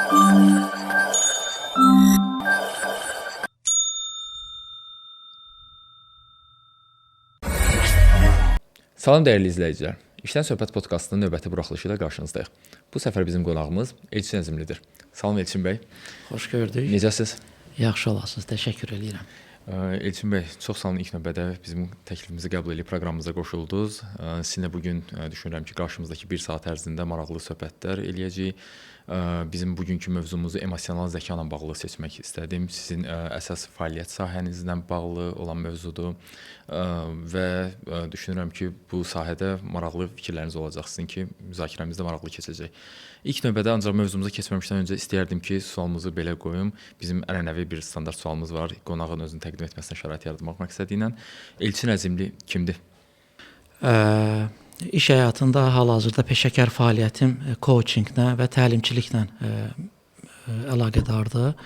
Salam dəyərli izləyicilər. İşdən Söhbət podkastının növbəti buraxılışı ilə qarşınızdayıq. Bu səfər bizim qonağımız Elçin Əzimlidir. Salam Elçin bəy. Xoş gördük. Necəsiz? Yaxşı olasınız. Təşəkkür eləyirəm. Elçin bəy, çox sağ olun, ilk növbədə bizim təklifimizi qəbul edib proqramımıza qoşuldunuz. Sizinlə bu gün düşünürəm ki, qarşımızdakı bir saat ərzində maraqlı söhbətlər eləyəcəyik. Bizim bugünkü mövzumuzu emosional zəka ilə bağlı seçmək istədim. Sizin əsas fəaliyyət sahənizlə bağlı olan mövzudur və düşünürəm ki, bu sahədə maraqlı fikirləriniz olacaq sizin ki, müzakirəmiz də maraqlı keçəcək. İlk növbədə ancaq mövzumuza keçməmişdən öncə istəyərdim ki, sualımızı belə qoyum. Bizim ənənəvi bir standart sualımız var. Qonağın özünü təqdim etməsinə şərait yaratmaq məqsədi ilə. Elçin Əzimli kimdir? İş həyatında hal-hazırda peşəkar fəaliyyətim coachinqlə və təlimçiliklə əlaqədardır.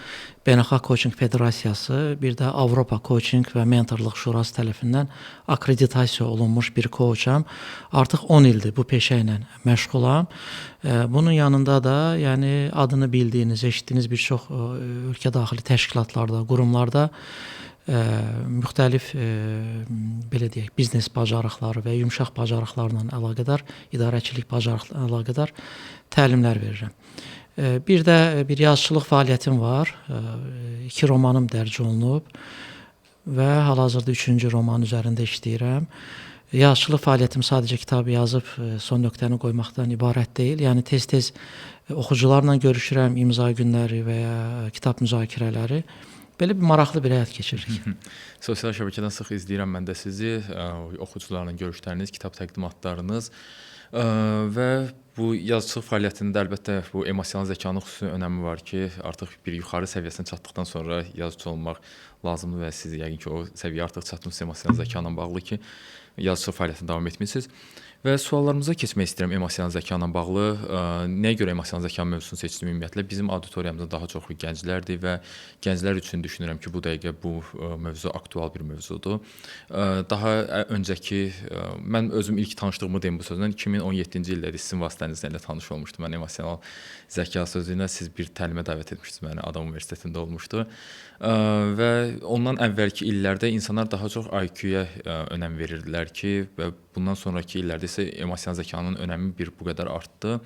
Beynəlxalq Coaching Federasiyası, bir də Avropa Coaching və Mentorluq Şurası tərəfindən akkreditasiya olunmuş bir coacham. Artıq 10 ildir bu peşə ilə məşğulam. Bunun yanında da, yəni adını bildiyiniz, eşitdiyiniz bir çox ölkə daxili təşkilatlarda, qurumlarda müxtəlif belə deyək, biznes bacarıqları və yumşaq bacarıqlarla əlaqədar, idarəçilik bacarıqlarla əlaqədar təlimlər verirəm. Bir də bir yazıçılıq fəaliyyətim var. 2 romanım dərc olunub və hal-hazırda 3-cü roman üzərində işləyirəm. Yazıçılıq fəaliyyətim sadəcə kitab yazıb son nöqtəni qoymaqdan ibarət deyil. Yəni tez-tez oxucularla görüşürəm, imza günləri və ya kitab müzakirələri. Belə bir maraqlı bir həyat keçiririk. Sosial şəbəkədən sıx izləyirəm mən də sizi, oxucularla görüşləriniz, kitab təqdimatlarınız və bu yazıçılıq fəaliyyətində əlbəttə bu emosional zəkanın xüsusi önəmi var ki, artıq bir yuxarı səviyyəsinə çatdıqdan sonra yazıçı olmaq lazımdır və siz yəqin ki, o səviyyə artıq çatmısınız emosional zəka ilə bağlı ki, yazıçılıq fəaliyyətini davam etmisiniz. Və suallarımıza keçmək istəyirəm emosional zəka ilə bağlı. Nəyə görə emosional zəka mövzusunu seçdim ümumiyyətlə? Bizim auditoriyamızda daha çoxu gənclərdir və gənclər üçün düşünürəm ki, bu dəqiqə bu mövzu aktual bir mövzudur. Daha öncəki mən özüm ilk tanışdığımı deyim bu sözlə 2017-ci ildə sizin vasitənizlə elə tanış olmuşdum. Mən emosional zəka sözü ilə siz bir təlimə dəvət etmişdiniz məni, Adam Universitetində olmuşdu. Və ondan əvvəlki illərdə insanlar daha çox IQ-yə önəm verirdilər ki, və bundan sonrakı illərdə isə emosional zəkanın önəmi bir bu qədər artdı.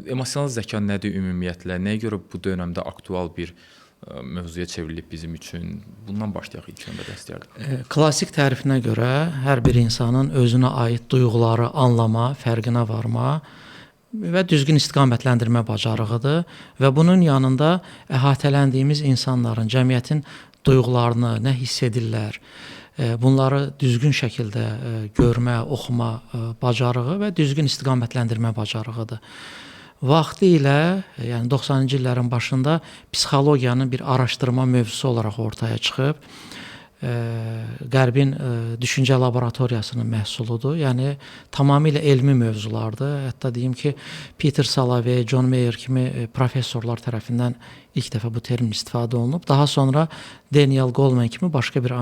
Emosional zəka nədir ümumiyyətlə? Nəyə görə bu dönəmdə aktual bir mövzuya çevrilib bizim üçün? Bundan başlayaq ilk növbədə istəyərdim. Klassik tərifinə görə hər bir insanın özünə aid duyğuları anlama, fərqinə varma və düzgün istiqamətləndirmə bacarığıdır və bunun yanında əhatələndiyimiz insanların, cəmiyyətin duyğularını, nə hiss edirlər, bunları düzgün şəkildə görmə, oxuma bacarığı və düzgün istiqamətləndirmə bacarığıdır. Vaxtı ilə, yəni 90-cı illərin başında psixologiyanın bir araşdırma mövzusu olaraq ortaya çıxıb, Qərbin düşüncə laboratoriyasının məhsuludur. Yəni tamamilə elmi mövzulardır. Hətta deyim ki, Peter Salovey, John Mayer kimi professorlar tərəfindən ilk dəfə bu termin istifadə olunub. Daha sonra Daniel Goleman kimi başqa bir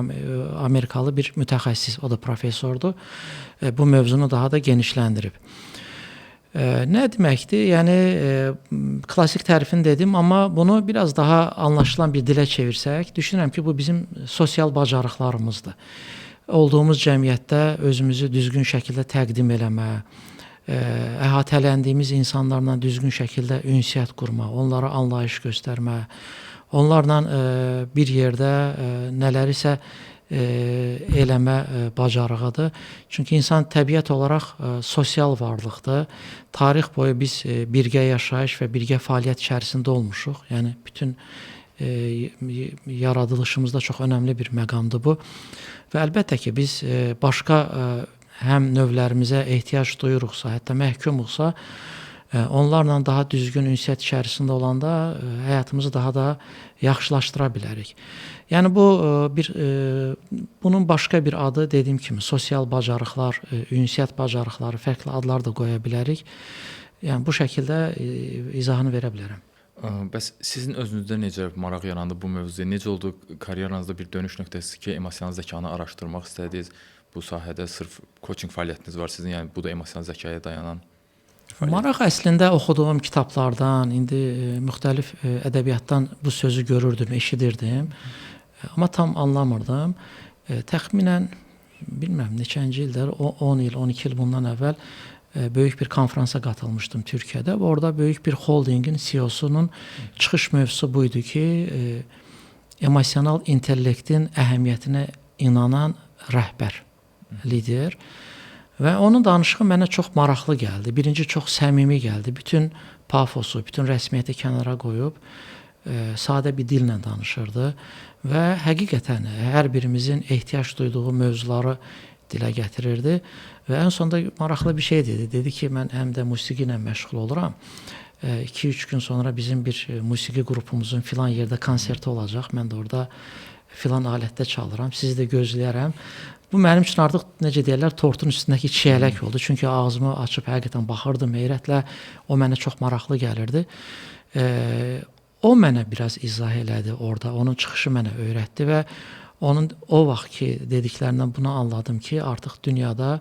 Amerikalı bir mütəxəssis, o da professordur, bu mövzunu daha da genişləndirib. Nə deməkdir? Yəni klassik tərifini dedim, amma bunu biraz daha anlaşılan bir dilə çevirsək, düşünürəm ki, bu bizim sosial bacarıqlarımızdır. Olduğumuz cəmiyyətdə özümüzü düzgün şəkildə təqdim eləmə, əhatələndiyimiz insanlarla düzgün şəkildə ünsiyyət qurma, onlara anlayış göstərmə, onlarla bir yerdə nələrisə eləmə bacarığıdır. Çünki insan təbiət olaraq sosial varlıqdır. Tarix boyu biz birgə yaşayış və birgə fəaliyyət içərisində olmuşuq. Yəni bütün yaradılışımızda çox önəmli bir məqamdır bu. Və əlbəttə ki, biz başqa həm növlərimizə ehtiyac duyuruqsa, hətta məhkumuqsa, onlarla daha düzgün ünsiyyət içərisində olanda həyatımızı daha da yaxşılaşdıra bilərik. Yəni bu bir bunun başqa bir adı dediyim kimi sosial bacarıqlar, ünsiyyət bacarıqları, fərqli adlar da qoya bilərik. Yəni bu şəkildə izahını verə bilərəm. Bəs sizin özünüzdə necə maraq yarandı bu mövzuya? Necə oldu karyeranızda bir dönüş nöqtəsi ki, emosional zəkanı araşdırmaq istədiniz? Bu sahədə sırf coaching fəaliyyətiniz var sizin, yəni bu da emosional zəkaya dayanan. fəaliyyət? Maraq əslində oxuduğum kitablardan, indi müxtəlif ədəbiyyatdan bu sözü görürdüm, eşidirdim. Amma tam anlamırdım. Təxminən bilmirəm neçənci illər, 10 il, 12 il bundan əvvəl böyük bir konfransa qatılmışdım Türkiyədə və orada böyük bir holdingin CEO-sunun çıxış mövzusu bu idi ki, emosional intellektin əhəmiyyətinə inanan rəhbər, lider. Və onun danışığı mənə çox maraqlı gəldi. Birinci, çox səmimi gəldi. Bütün pafosu, bütün rəsmiyyəti kənara qoyub sadə bir dillə danışırdı və həqiqətən hər birimizin ehtiyac duyduğu mövzuları dilə gətirirdi. Və ən sonda maraqlı bir şey dedi. Dedi ki, mən həm də musiqi ilə məşğul oluram. 2-3 gün sonra bizim bir musiqi qrupumuzun filan yerdə konserti olacaq. Mən də orada filan alətdə çalıram. Sizi də gözləyərəm. Bu mənim üçün artıq, necə deyirlər, tortun üstündəki çiyələk oldu. Çünki ağzımı açıb həqiqətən baxırdım heyrətlə. O mənə çox maraqlı gəlirdi. O mənə biraz izah elədi orada. Onun çıxışı mənə öyrətdi və onun o vaxtki dediklərindən bunu anladım ki, artıq dünyada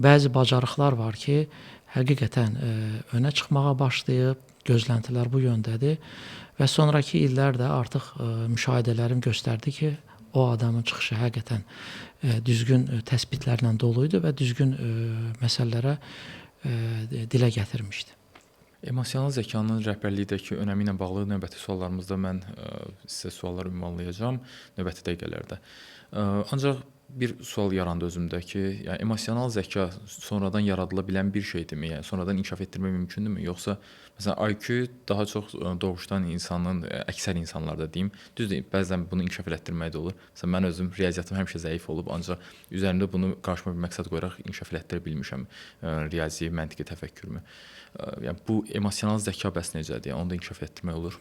bəzi bacarıqlar var ki, həqiqətən önə çıxmağa başlayıb, gözləntilər bu yöndədir və sonrakı illərdə artıq müşahidələrim göstərdi ki, o adamın çıxışı həqiqətən düzgün təsbitlərlə dolu idi və düzgün məsələlərə dilə gətirmişdi. Emosional zəkanın rəhbərlikdəki önəmi ilə bağlı növbəti suallarımızda mən sizə suallar ünvanlayacağam növbəti dəqiqələrdə. Ancaq bir sual yarandı özümdə ki, yəni emosional zəka sonradan yaradıla bilən bir şeydirmi? Yəni sonradan inkişaf etdirmək mümkündürmü? Yoxsa məsələn IQ daha çox doğuşdan insanın, əksər insanlarda deyim, düzdür, bəzən bunu inkişaf elətdirmək də olur. Məsələn mən özüm riyaziyyatım həmişə zəif olub, ancaq üzərimdə bunu qarşıma bir məqsəd qoyaraq inkişaf elətdirə bilmişəm riyazi, məntiqi təfəkkürümü. Yəni bu emosional zəka bəs necədir? Yəni onu da inkişaf etdirmək olur?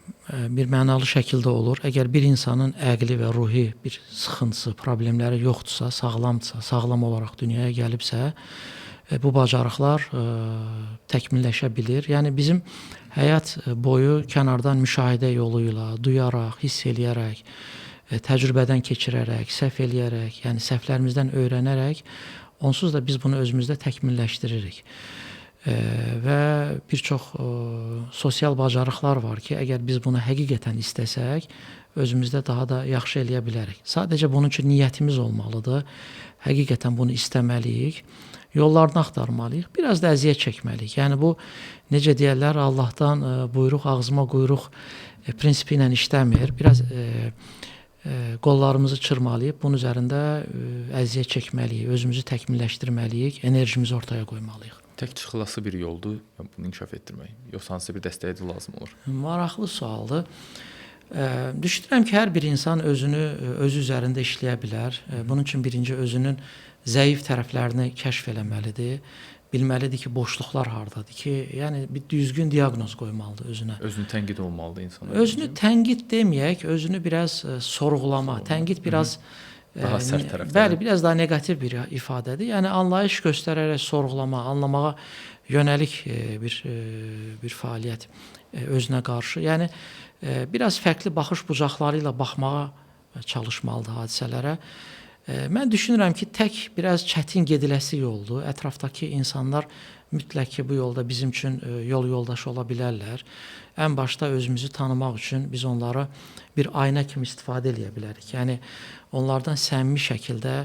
Bir mənalı şəkildə olur. Əgər bir insanın əqli və ruhi bir sıxıntısı, problemləri yoxdursa, sağlamdırsa, sağlam olaraq dünyaya gəlibsə, bu bacarıqlar təkmilləşə bilir. Yəni bizim həyat boyu kənardan müşahidə yolu ilə, duyaraq, hiss eləyərək, təcrübədən keçirərək, səhv eləyərək, yəni səhvlərimizdən öyrənərək onsuz da biz bunu özümüzdə təkmilləşdiririk. Və bir çox sosial bacarıqlar var ki, əgər biz bunu həqiqətən istəsək, özümüzdə daha da yaxşı eləyə bilərik. Sadəcə bunun üçün niyyətimiz olmalıdır. Həqiqətən bunu istəməliyik, yollarını axtarmalıyıq, biraz da əziyyət çəkməliyik. Yəni bu, necə deyərlər, Allahdan buyruq, ağzıma quyruq prinsipi ilə işləmir. Biraz qollarımızı çırmalayıb bunun üzərində əziyyət çəkməliyik, özümüzü təkmilləşdirməliyik, enerjimizi ortaya qoymalıyıq. Tək çıxılası bir yoldur bunu inkişaf etdirmək, yoxsa hansısa bir dəstəyə də lazım olur? Maraqlı sualdır. Düşünürəm ki, hər bir insan özünü özü üzərində işləyə bilər. Bunun üçün birinci özünün zəif tərəflərini kəşf eləməlidir. Bilməlidir ki, boşluqlar hardadır ki, yəni bir düzgün diaqnoz qoymalıdır özünə. Özünü tənqid olmalıdır insan. Özünü tənqid deməyək, özünü biraz sorğulama. Tənqid biraz daha sərt tərəfdə. Bəli, biraz daha neqativ bir ifadədir. Yəni anlayış göstərərək sorğulama, anlamağa yönəlik bir fəaliyyət özünə qarşı. Yəni biraz fərqli baxış bucaqları ilə baxmağa çalışmalıdır hadisələrə. Mən düşünürəm ki, tək biraz çətin gediləsi yoldur. Ətrafdakı insanlar mütləq ki, bu yolda bizim üçün yol yoldaşı ola bilərlər. Ən başda özümüzü tanımaq üçün biz onları bir ayna kimi istifadə eləyə bilərik. Yəni onlardan səmimi şəkildə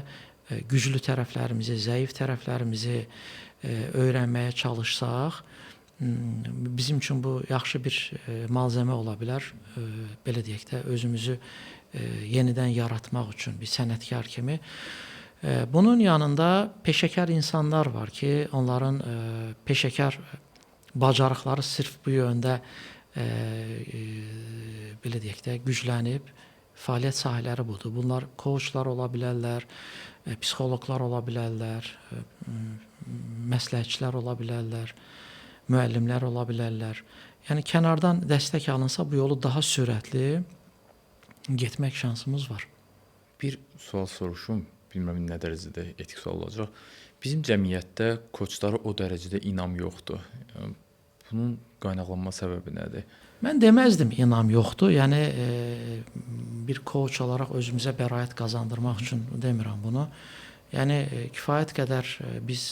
güclü tərəflərimizi, zəif tərəflərimizi öyrənməyə çalışsaq, bizim üçün bu yaxşı bir malzəmə ola bilər. Belə deyək də, özümüzü yenidən yaratmaq üçün bir sənətkar kimi. Bunun yanında peşəkar insanlar var ki, onların peşəkar bacarıqları sırf bu yöndə belə deyək də, güclənib, fəaliyyət sahələri budur. Bunlar coachlar ola bilərlər, psixoloqlar ola bilərlər, məsləhətçilər ola bilərlər, müəllimlər ola bilərlər. Yəni kənardan dəstək alınsa bu yolu daha sürətli getmək şansımız var. Bir sual soruşum, bilmirəm nə dərəcədə etik sual olacaq. Bizim cəmiyyətdə koçlara o dərəcədə inam yoxdur. Yəni, bunun qaynaqlanma səbəbi nədir? Mən deməzdim inam yoxdur. Yəni bir coach olaraq özümüzə bəraət qazandırmaq üçün demirəm bunu. Yəni kifayət qədər biz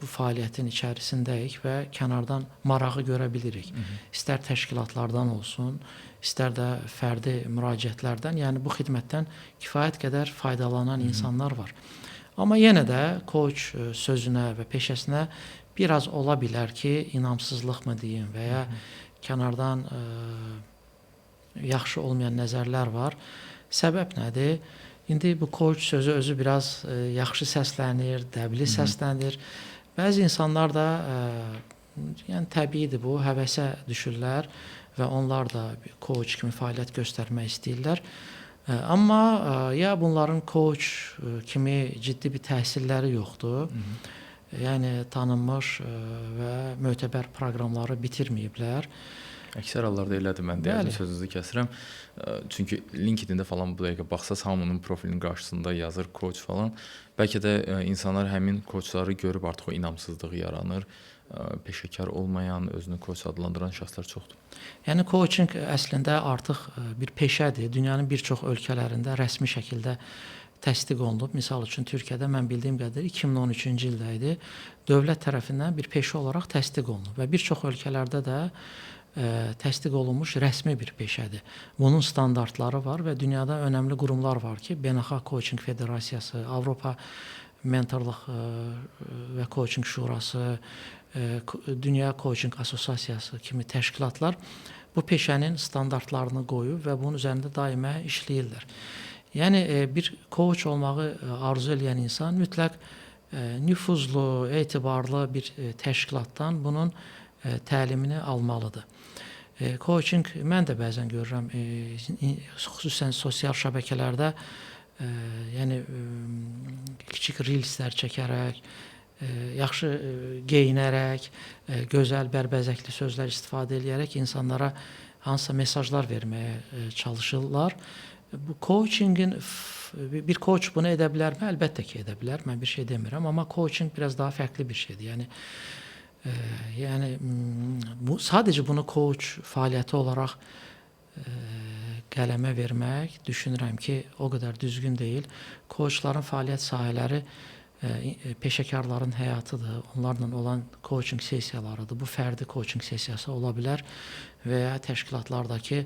bu fəaliyyətin içərisindəyik və kənardan marağı görə bilirik. İstər təşkilatlardan olsun, istər də fərdi müraciətlərdən, yəni bu xidmətdən kifayət qədər faydalanan insanlar var. Amma yenə də coach sözünə və peşəsinə biraz ola bilər ki, inamsızlıqmı deyim və ya kənardan yaxşı olmayan nəzərlər var. Səbəb nədir? İndi bu coach sözü özü biraz yaxşı səslənir, dəbli səslənir. Bəzi insanlar da yəni təbiidir bu, həvəsə düşürlər və onlar da coach kimi fəaliyyət göstərmək istəyirlər. Amma ya bunların coach kimi ciddi bir təhsilləri yoxdur. Yəni tanınmış və mötəbər proqramları bitirməyiblər. Əksər hallarda elədir, mən deyərdim, sözünüzü kəsirəm. Çünki LinkedIn-də falan bu dəqiqə baxsaz hamının profilinin qarşısında yazır coach falan. Bəlkə də insanlar həmin coachları görüb artıq o inamsızlığı yaranır. Peşəkar olmayan, özünü coach adlandıran şəxslər çoxdur. Yəni coaching əslində artıq bir peşədir. Dünyanın bir çox ölkələrində rəsmi şəkildə təsdiq olunub. Misal üçün Türkiyədə mən bildiyim qədər 2013-cü ildə idi. Dövlət tərəfindən bir peşə olaraq təsdiq olunub və bir çox ölkələrdə də təsdiq olunmuş rəsmi bir peşədir. Bunun standartları var və dünyada önəmli qurumlar var ki, Beynəlxalq Coaching Federasiyası, Avropa Mentorluq və Coaching Şurası, Dünya Coaching Assosiasiyası kimi təşkilatlar bu peşənin standartlarını qoyub və bunun üzərində daima işləyirlər. Yəni bir coach olmağı arzu edən insan mütləq nüfuzlu, etibarlı bir təşkilatdan bunun təlimini almalıdır. Coaching mən də bəzən görürəm, xüsusən sosial şəbəkələrdə, yəni kiçik reelslər çəkərək, yaxşı geyinərək, gözəl bərbəzəkli sözlər istifadə edərək insanlara hansısa mesajlar verməyə çalışırlar. Bu coachingin bir coach bunu edə bilərmi? Əlbəttə ki, edə bilər. Mən bir şey demirəm, amma coaching biraz daha fərqli bir şeydir. Yəni bu sadəcə bunu coach fəaliyyəti olaraq qələmə vermək düşünürəm ki, o qədər düzgün deyil. Coachların fəaliyyət sahələri peşəkarların həyatıdır. Onlarla olan coaching sessiyalarıdır. Bu fərdi coaching sessiyası ola bilər və ya təşkilatlardakı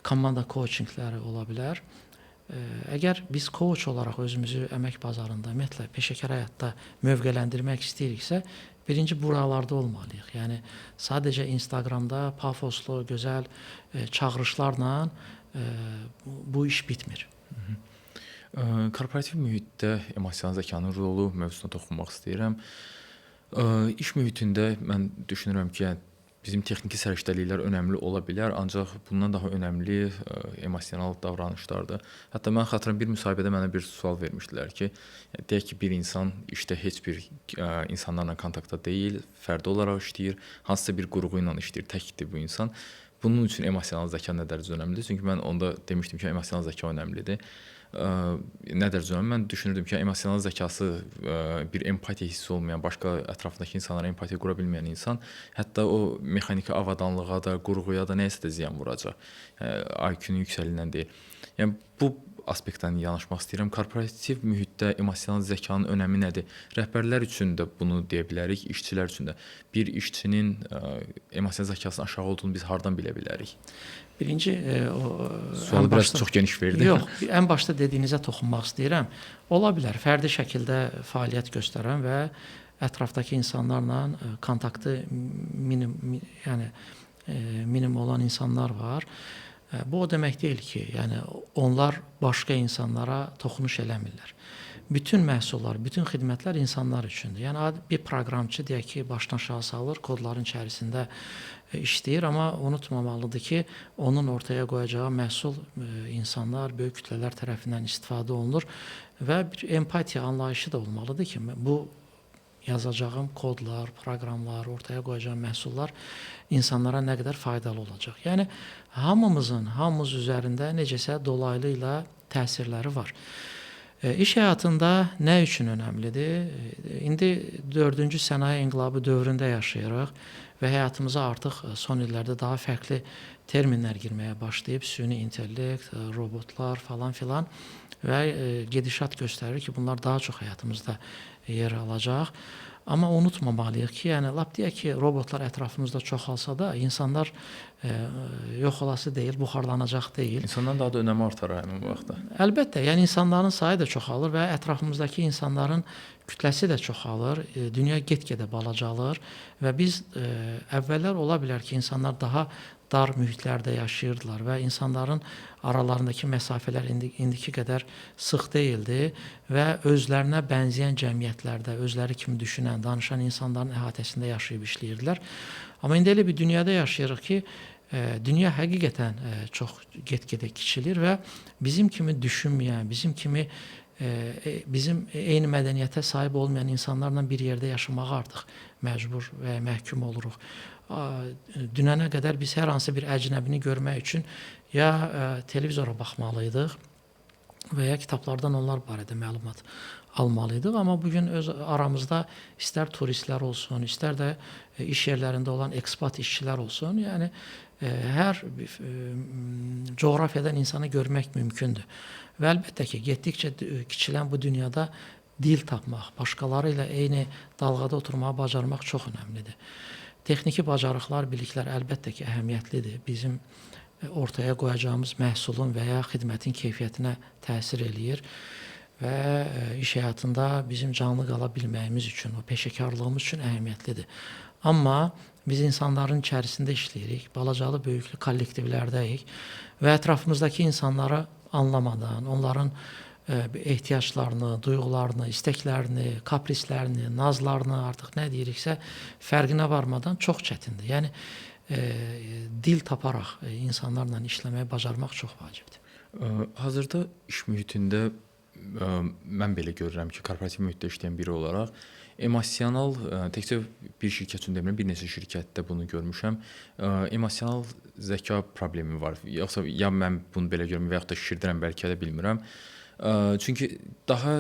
komanda coachingləri ola bilər. Əgər biz coach olaraq özümüzü əmək bazarında, ümumiyyətlə peşəkar həyatda mövqeləndirmək istəyiriksə, birinci buralarda olmalıyıq. Yəni sadəcə Instagramda pafoslu, gözəl çağırışlarla bu iş bitmir. Korporativ mühitdə emosional zəkanın rolu mövzusuna toxunmaq istəyirəm. İş mühitində mən düşünürəm ki, yəni bizim texniki səriştəliklər önəmli ola bilər, ancaq bundan daha önəmli emosional davranışlardır. Hətta mən xatırlayıram, bir müsahibədə mənə bir sual vermişdilər ki, deyək ki, bir insan işdə heç bir insanlarla kontaktda deyil, fərdi olaraq işləyir, hansısa bir qurğu ilə işləyir, təkdir bu insan. Bunun üçün emosional zəka nə dərəcədə önəmlidir? Çünki mən onda demişdim ki, emosional zəka önəmlidir. Nə dərəcədə önəmli? Mən düşünürdüm ki, emosional zəkası bir empatiya hissi olmayan, başqa ətrafındakı insanlara empatiya qura bilməyən insan, hətta o mexaniki avadanlığa da, qurğuya da, nəyəsə də ziyan vuracaq. IQ-nun yüksəkliyindən deyil. Yəni bu aspektdən yanaşmaq istəyirəm. Korporativ mühitdə emosional zəkanın önəmi nədir? Rəhbərlər üçün də bunu deyə bilərik, işçilər üçün də. Bir işçinin emosional zəkasının aşağı olduğunu biz hardan bilə bilərik? Birinci, sualı biraz çox geniş verdim. Yox, ən başda dediyinizə toxunmaq istəyirəm. Ola bilər fərdi şəkildə fəaliyyət göstərən və ətrafdakı insanlarla kontaktı minim, yəni minimum olan insanlar var. Bu o demək deyil ki, yəni onlar başqa insanlara toxunuş eləmirlər. Bütün məhsullar, bütün xidmətlər insanlar üçündür. Yəni bir proqramçı deyək ki, başdan aşağı salır, kodların içərisində işləyir, amma unutmamalıdır ki, onun ortaya qoyacağı məhsul insanlar, böyük kütlələr tərəfindən istifadə olunur və bir empatiya anlayışı da olmalıdır ki, bu yazacağım kodlar, proqramlar, ortaya qoyacağım məhsullar insanlara nə qədər faydalı olacaq. Yəni hamımız üzərində necəsə dolaylı ilə təsirləri var. İş həyatında nə üçün önəmlidir? İndi 4-cü sənaye inqilabı dövründə yaşayırıq və həyatımıza artıq son illərdə daha fərqli terminlər girməyə başlayıb. Süni intellekt, robotlar falan filan. Və gedişat göstərir ki, bunlar daha çox həyatımızda yer alacaq. Amma unutmamalıyıq ki, yəni lap deyək ki, robotlar ətrafımızda çoxalsa da insanlar yox olası deyil, buxarlanacaq deyil. İnsanların daha da önəmi artar həmin vaxtda. Əlbəttə, yəni insanların sayı da çoxalır və ətrafımızdakı insanların kütləsi də çoxalır. Dünya get-gedə balacalır və biz əvvəllər ola bilər ki, insanlar daha dar mühitlərdə yaşayırdılar və insanların aralarındakı məsafələr indiki qədər sıx deyildi və özlərinə bənzəyən cəmiyyətlərdə, özləri kimi düşünən, danışan insanların əhatəsində yaşayıb işləyirdilər. Amma indi elə bir dünyada yaşayırıq ki, dünya həqiqətən çox get-gedə kiçilir və bizim kimi düşünməyən, bizim kimi bizim eyni mədəniyyətə sahib olmayan insanlarla bir yerdə yaşamağa artıq məcbur və məhkum oluruq. Dünənə qədər biz hər hansı bir əcnəbini görmək üçün ya televizora baxmalıydıq və ya kitablardan onlar barədə məlumat almalıydıq. Amma bugün öz aramızda istər turistlər olsun, istər də iş yerlərində olan ekspat işçilər olsun, yəni hər coğrafiyadan insanı görmək mümkündür. Və əlbəttə ki, getdikcə kiçilən bu dünyada dil tapmaq, başqaları ilə eyni dalğada oturmağı bacarmaq çox önəmlidir. Texniki bacarıqlar, biliklər əlbəttə ki, əhəmiyyətlidir. Bizim ortaya qoyacağımız məhsulun və ya xidmətin keyfiyyətinə təsir eləyir və iş həyatında bizim canlı qala bilməyimiz üçün, o peşəkarlığımız üçün əhəmiyyətlidir. Amma biz insanların içərisində işləyirik, balacalı, böyüklü kollektivlərdəyik və ətrafımızdakı insanları anlamadan, onların ehtiyaclarını, duyğularını, istəklərini, kaprislərini, nazlarını, artıq nə deyiriksə fərqinə varmadan çox çətindir. Yəni dil taparaq insanlarla işləməyi bacarmaq çox vacibdir. Hazırda iş mühitində mən belə görürəm ki, korporativ mühitdə işləyən biri olaraq emosional, təkcə bir şirkət üçün demirəm, bir neçə şirkətdə bunu görmüşəm. Emosional zəka problemi var. Yoxsa ya mən bunu belə görürəm və yaxud da şişirdirəm, bəlkə də bilmirəm. Çünki daha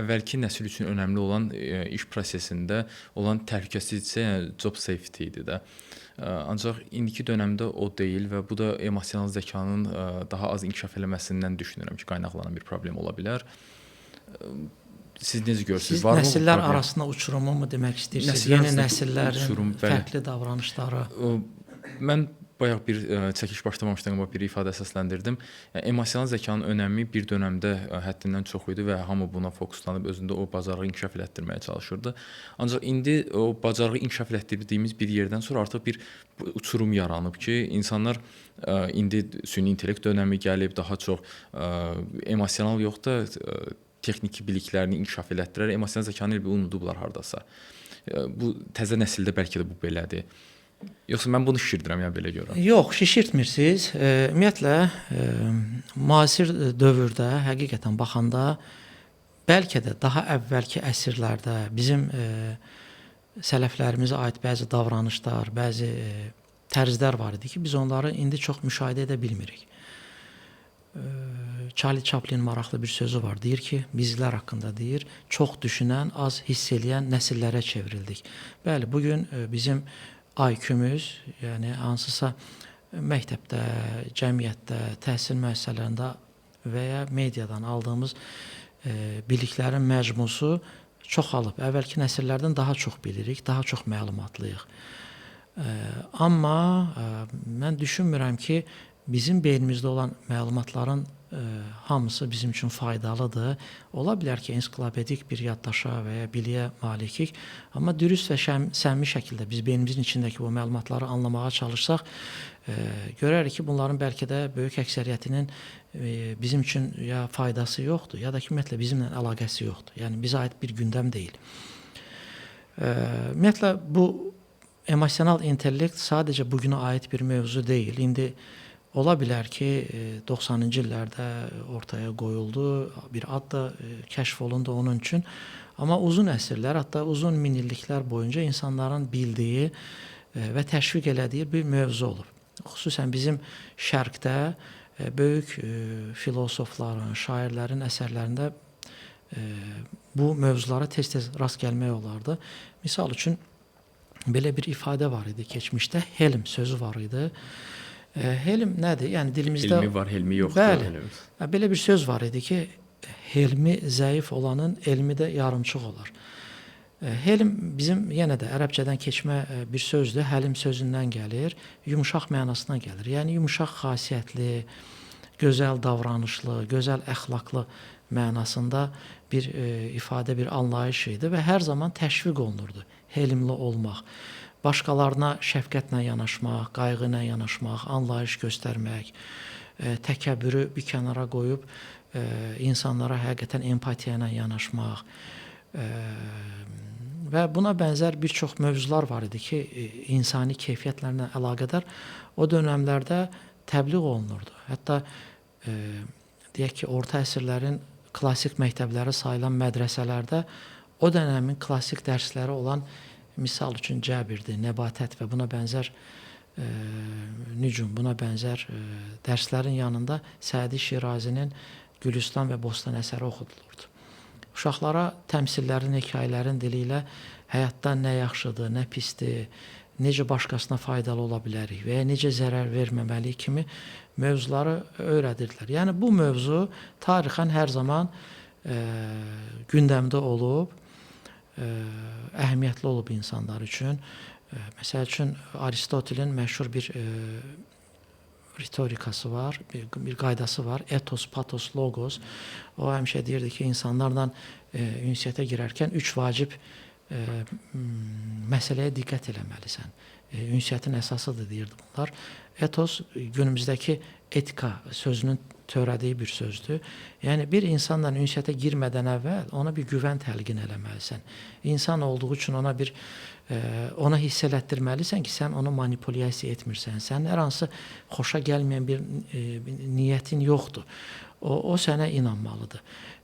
əvvəlki nəsil üçün önəmli olan iş prosesində olan təhlükəsizliksə, yəni job safety idi də. Ancaq indiki dönəmdə o deyil və bu da emosional zəkanın daha az inkişaf eləməsindən düşünürəm ki, qaynaqlanan bir problem ola bilər. Siz necə görürsünüz? Siz var nəsillər arasında uçurumu mu demək istəyirsiniz? Yeni nəsillərin uçurum, fərqli davranışları. Mən bayaq bir çəkiş başlamamışdan qabaq bir ifadə səsləndirdim. Yəni, emosional zəkanın önəmi bir dönəmdə həddindən çox idi və hamı buna fokuslanıb özündə o bacarığı inkişaf elətdirməyə çalışırdı. Ancaq indi o bacarığı inkişaf elətdirdiyimiz bir yerdən sonra artıq bir uçurum yaranıb ki, insanlar indi süni intellekt dönəmi gəlib, daha çox emosional yox da texniki biliklərini inkişaf elətdirər, emosional zəkanı elə bir unudublar hardasa. Bu təzə nəsildə bəlkə də bu belədir. Yoxsa mən bunu şişirdirəm, yəni belə görürəm. Yox, şişirtmirsiniz. Ümumiyyətlə, müasir dövrdə həqiqətən baxanda bəlkə də daha əvvəlki əsrlərdə bizim sələflərimizə aid bəzi davranışlar, bəzi tərzlər var idi ki, biz onları indi çox müşahidə edə bilmirik. Charlie Chaplin maraqlı bir sözü var. Deyir ki, bizlər haqqında deyir, çox düşünən, az hiss eləyən nəsillərə çevrildik. Bəli, bugün bizim IQ-müz, yəni hansısa məktəbdə, cəmiyyətdə, təhsil müəssisələrində və ya mediadan aldığımız biliklərin məcmusu çoxalıb. Əvvəlki nəsillərdən daha çox bilirik, daha çox məlumatlıyıq. Amma mən düşünmürəm ki, bizim beynimizdə olan məlumatların hamısı bizim üçün faydalıdır. Ola bilər ki, ensiklopedik bir yaddaşa və ya biliyə malikik, amma dürüst və səmimi şəkildə biz beynimizin içindəki bu məlumatları anlamağa çalışsaq, görərik ki, bunların bəlkə də böyük əksəriyyətinin bizim üçün ya faydası yoxdur, ya da ki, ümumiyyətlə bizimlə əlaqəsi yoxdur. Yəni bizə aid bir gündəm deyil. Ümumiyyətlə bu emosional intellekt sadəcə bugünə aid bir mövzu deyil. İndi ola bilər ki, 90-cı illərdə ortaya qoyuldu, bir ad da kəşf olundu onun üçün. Amma uzun əsrlər, hətta uzun minilliklər boyunca insanların bildiyi və təşviq elədiyi bir mövzu olub. Xüsusən bizim şərqdə böyük filosofların, şairlərin əsərlərində bu mövzulara tez-tez rast gəlmək olardı. Misal üçün, belə bir ifadə var idi keçmişdə, helm sözü var idi. Helm nədir? Yəni dilimizdə elmi var, helmi yoxdur. Bəli. Belə bir söz var idi ki, helmi zəif olanın elmi də yarımçıq olar. Helm bizim yenə də ərəbcədən keçmə bir sözdür. Həlim sözündən gəlir, yumşaq mənasına gəlir. Yəni yumşaq xasiyyətli, gözəl davranışlı, gözəl əxlaqlı mənasında bir ifadə, bir anlayış idi və hər zaman təşviq olunurdu helmli olmaq. Başqalarına şəfqətlə yanaşmaq, qayğı ilə yanaşmaq, anlayış göstərmək, təkəbbürü bir kənara qoyub insanlara həqiqətən empatiya ilə yanaşmaq və buna bənzər bir çox mövzular var idi ki, insani keyfiyyətlərlə əlaqədar o dönəmlərdə təbliğ olunurdu. Hətta deyək ki, orta əsrlərin klassik məktəbləri sayılan mədrəsələrdə o dönəmin klassik dərsləri olan, misal üçün cəbirdir, nəbatət və buna bənzər nücum, buna bənzər dərslərin yanında Sədi Şirazinin Gülüstan və Bostan əsəri oxudulurdu. Uşaqlara təmsillərin, hekayələrin dili ilə həyatda nə yaxşıdır, nə pisdir, necə başqasına faydalı ola bilərik və ya necə zərər verməməliyik kimi mövzuları öyrədirdilər. Yəni bu mövzu tarixən hər zaman gündəmdə olub, əhəmiyyətli olub insanlar üçün. Məsəl üçün Aristotelin məşhur bir ritorikası var, bir qaydası var. Ethos, pathos, logos. O həmişə deyirdi ki, insanlarla ünsiyyətə girərkən üç vacib məsələyə diqqət eləməlisən. Ünsiyyətin əsasıdır deyirdi bunlar. Ethos günümüzdəki etika sözünün törədiyi bir sözdür. Yəni bir insanla ünsiyyətə girmədən əvvəl ona bir güvən təlqin eləməlisən. İnsan olduğu üçün ona bir ona hiss elətdirməlisən ki, sən onu manipulyasiya etmirsən. Sənin hər hansı xoşa gəlməyən bir niyyətin yoxdur. O sənə inanmalıdır.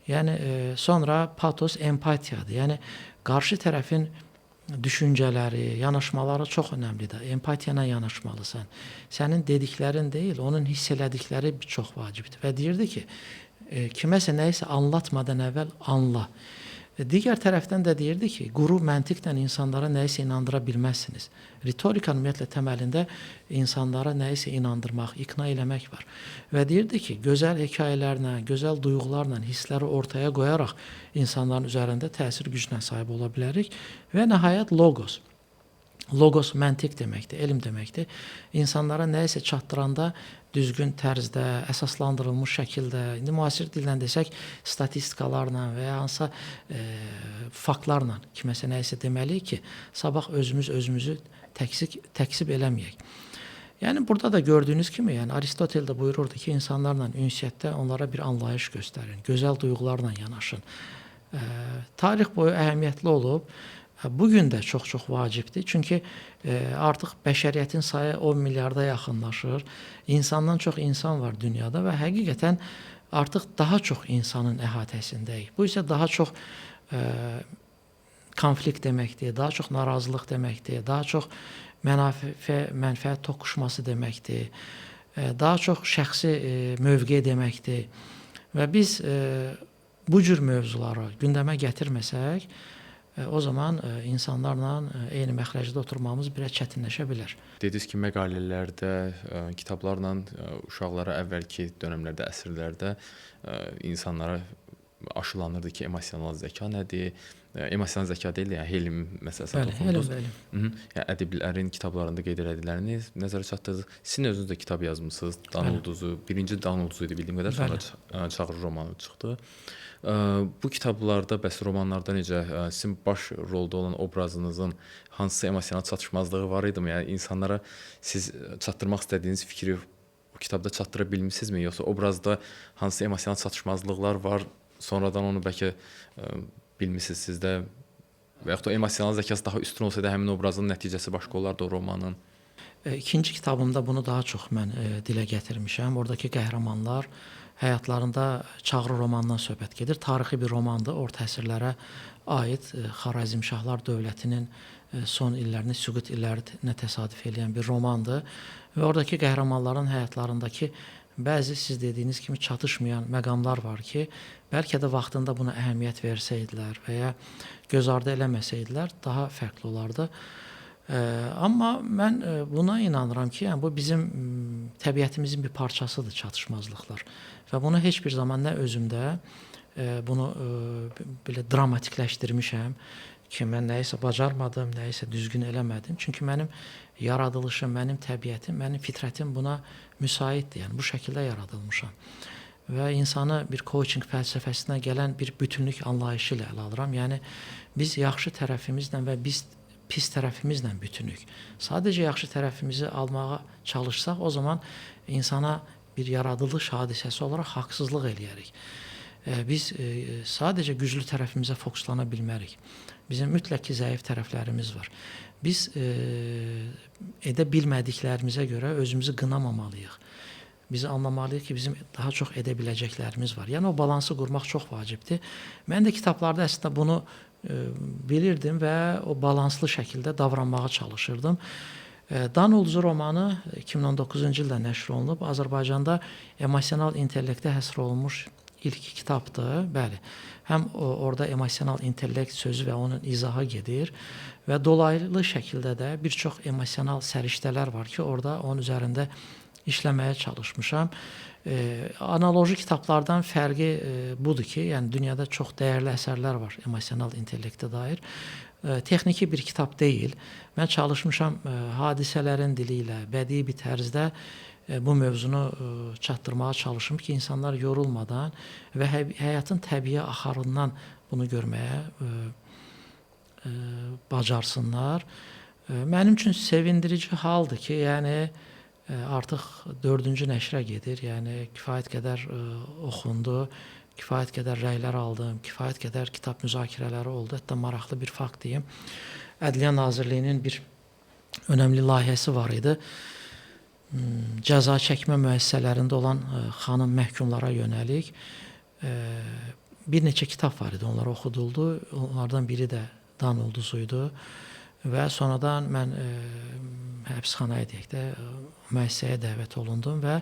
Yəni sonra patos empatiyadır. Yəni qarşı tərəfin düşüncələri, yanaşmaları çox önəmlidir. Empatiya ilə yanaşmalısan. Sənin dediklərin deyil, onun hiss elədikləri çox vacibdir. Və deyirdi ki, kiməsə nəyisə anlatmadan əvvəl anla. Digər tərəfdən də deyirdi ki, quru məntiqlə insanlara nəyisə inandıra bilməzsiniz. Ritorikanın ümumiyyətlə təməlində insanlara nəyisə inandırmaq, iqna eləmək var. Və deyirdi ki, gözəl hekayələrlə, gözəl duyğularla hissləri ortaya qoyaraq insanların üzərində təsir gücünə sahib ola bilərik. Və nəhayət logos. Logos məntiq deməkdir, elm deməkdir. İnsanlara nəyisə çatdıranda düzgün tərzdə, əsaslandırılmış şəkildə, indi müasir dillə desək, statistikalarla və ya hansısa faktlarla kiməsə nəyisə deməliyik ki, sabah özümüz özümüzü təksib eləməyək. Yəni burada da gördüyünüz kimi, yəni Aristotel də buyururdu ki, insanlarla ünsiyyətdə onlara bir anlayış göstərin, gözəl duyğularla yanaşın. Tarix boyu əhəmiyyətli olub. Bugün də çox-çox vacibdir. Çünki artıq bəşəriyyətin sayı 10 milyarda yaxınlaşır. İnsandan çox insan var dünyada və həqiqətən artıq daha çox insanın əhatəsindəyik. Bu isə daha çox konflikt deməkdir, daha çox narazılıq deməkdir, daha çox mənfəət toqquşması deməkdir, daha çox şəxsi mövqe deməkdir. Və biz bu cür mövzuları gündəmə gətirməsək, o zaman insanlarla eyni məxrəcdə oturmamız biraz çətinləşə bilər. Dediniz ki, məqalələrdə, kitablarla uşaqlara əvvəlki dönəmlərdə, əsrlərdə insanlara aşılanırdı ki, emosional zəka nədir? Emosional zəka deyil, yəni helm məsələsinə toxundunuz. Bəli, helm. Yəni ədiblərin kitablarında qeyd elədiklərini nəzərə çatdırdınız. Sizin özünüz də kitab yazmısınız. Dan Ulduzu, birinci Dan Ulduzu idi bildiyim qədər, sonra Çağrı romanı çıxdı. Bu kitablarda, bəs romanlarda necə sizin baş rolda olan obrazınızın hansısa emosional çatışmazlığı var idi mi? Yəni insanlara siz çatdırmaq istədiyiniz fikri o kitabda çatdıra bilmisinizmi? Yoxsa obrazda hansı emosional çatışmazlıqlar var? Sonradan onu bəlkə bilmisiniz sizdə və yaxud da emosional zəkası daha üstün olsaydı həmin obrazın nəticəsi başqa olardı o romanın. İkinci kitabımda bunu daha çox mən dilə gətirmişəm. Oradakı qəhrəmanlar həyatlarında Çağrı romanından söhbət gedir. Tarixi bir romandır. Orta əsrlərə aid Xarəzmşahlar dövlətinin son illərini, süqut illərinə təsadüf eləyən bir romandır. Və oradakı qəhrəmanların həyatlarındakı bəzi siz dediyiniz kimi çatışmayan məqamlar var ki, bəlkə də vaxtında buna əhəmiyyət versəydilər və ya göz ardı eləməsəydilər daha fərqli olardı. Amma mən buna inanıram ki, yəni bu bizim təbiətimizin bir parçasıdır çatışmazlıqlar. Və bunu heç bir zaman nə özümdə bunu belə dramatikləşdirmişəm ki, mən nəyisə bacarmadım, nəyisə düzgün eləmədim. Çünki mənim yaradılışım, mənim təbiətim, mənim fitrətim buna müsaitdir. Yəni bu şəkildə yaradılmışam. Və insanı bir coaching fəlsəfəsinə gələn bir bütünlük anlayışı ilə ələ alıram. Yəni biz yaxşı tərəfimizlə və biz pis tərəfimizlə bütünük. Sadəcə yaxşı tərəfimizi almağa çalışsaq, o zaman insana bir yaradılış hadisəsi olaraq haqsızlıq eləyərik. Biz sadəcə güclü tərəfimizə fokuslana bilmərik. Bizim mütləq ki, zəif tərəflərimiz var. Biz edə bilmədiklərimizə görə özümüzü qınamamalıyıq. Biz anlamalıyıq ki, bizim daha çox edə biləcəklərimiz var. Yəni o balansı qurmaq çox vacibdir. Mən də kitablarda əslində bunu bilirdim və o balanslı şəkildə davranmağa çalışırdım. Dan Ulduzu romanı 2019-cu ildə nəşr olunub. Azərbaycanda emosional intellektə həsr olunmuş ilk kitabdır. Bəli. Həm orada emosional intellekt sözü və onun izahı gedir və dolaylı şəkildə də bir çox emosional səriştələr var ki, orada onun üzərində işləməyə çalışmışam. Analoji kitablardan fərqi budur ki, yəni dünyada çox dəyərli əsərlər var emosional intellektə dair. Texniki bir kitab deyil. Mən çalışmışam hadisələrin dili ilə, bədii bir tərzdə bu mövzunu çatdırmağa çalışım ki, insanlar yorulmadan və həyatın təbii axarından bunu görməyə bacarsınlar. Mənim üçün sevindirici haldır ki, yəni artıq 4-cü nəşrə gedir. Yəni kifayət qədər oxundu, kifayət qədər rəylər aldım, kifayət qədər kitab müzakirələri oldu. Hətta maraqlı bir fakt deyim. Ədliyyə Nazirliyinin bir önəmli layihəsi var idi. Cəza çəkmə müəssisələrində olan xanım məhkumlara yönəlik bir neçə kitab var idi, onlar oxuduldu. Onlardan biri də Dan Ulduzu idi. Və sonradan mən həbsxanaya deyək də, müəssisəyə dəvət olundum və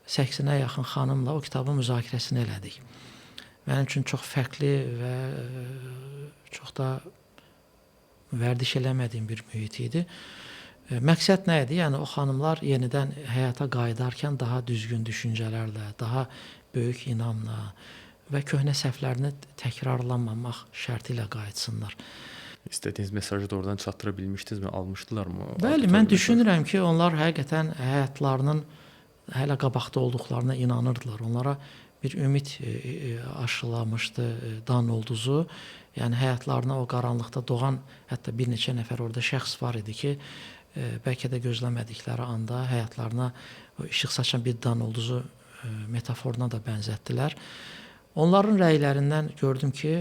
80-ə yaxın xanımla o kitabın müzakirəsini elədik. Mənim üçün çox fərqli və çox da vərdiş eləmədiyim bir mühit idi. Məqsəd nə idi? Yəni o xanımlar yenidən həyata qayıdarkən daha düzgün düşüncələrlə, daha böyük inamla və köhnə səhvlərini təkrarlanmamaq şərti ilə qayıtsınlar. İstədiyiniz mesajı doğrudan çatdıra bilmişdinizmi? Almışdılar mı? Bəli, mən düşünürəm ki, onlar həqiqətən həyatlarının hələ qabaqda olduqlarına inanırdılar. Onlara bir ümid aşılamışdı Dan Ulduzu. Yəni həyatlarına o qaranlıqda doğan hətta bir neçə nəfər orada şəxs var idi ki, bəlkə də gözləmədikləri anda həyatlarına işıq saçan bir Dan Ulduzu metaforuna da bənzətdilər. Onların rəylərindən gördüm ki,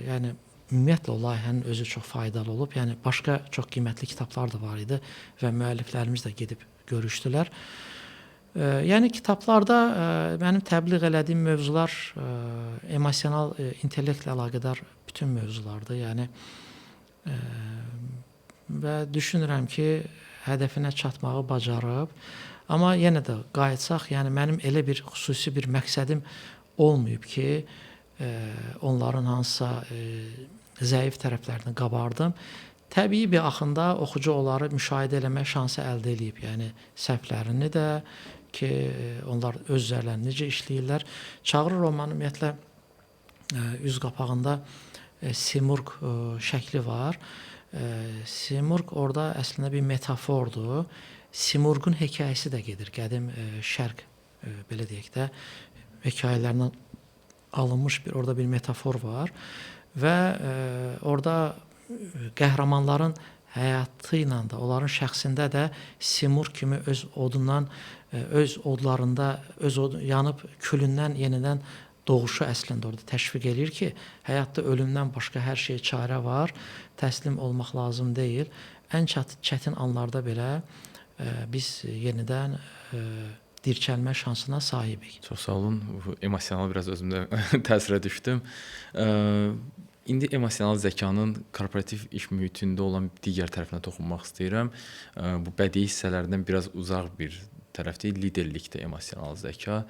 yəni ümumiyyətlə o layihənin özü çox faydalı olub. Yəni başqa çox qiymətli kitablar da var idi və müəlliflərimiz də gedib görüşdülər. Yəni kitablarda mənim təbliğ elədiyim mövzular emosional intellektlə əlaqədar bütün mövzulardır. Yəni və düşünürəm ki, hədəfinə çatmağı bacarıb. Amma yenə də qayıtsaq, yəni mənim elə bir xüsusi bir məqsədim olmayıb ki, onların hansısa zəif tərəflərini qabardım. Təbii bir axında oxucu onları müşahidə eləmə şansı əldə eləyib. Yəni səhvlərini də ki, onlar öz üzərlərini necə işləyirlər. Çağrı romanı ümumiyyətlə üz qapağında Simurq şəkli var. Simurq orada əslində bir metafordur. Simurqun hekayəsi də gedir. Qədim şərq, belə deyək də, hekayələrindən alınmış bir orada bir metafor var və orada qəhrəmanların həyatı ilə də, onların şəxsində də Simurq kimi öz odundan, öz odlarında, öz od, yanıb külündən yenidən doğuşu əslində orada təşviq eləyir ki, həyatda ölümdən başqa hər şeyə çarə var, təslim olmaq lazım deyil. Ən çətin anlarda belə biz yenidən dirçəlmə şansına sahibik. Çox sağ olun. Emosional biraz özümdə təsirə düşdüm. İndi emosional zəkanın korporativ iş mühitində olan digər tərəfinə toxunmaq istəyirəm. Bu bədii hissələrdən biraz uzaq bir tərəfdir. Liderlikdə emosional zəka.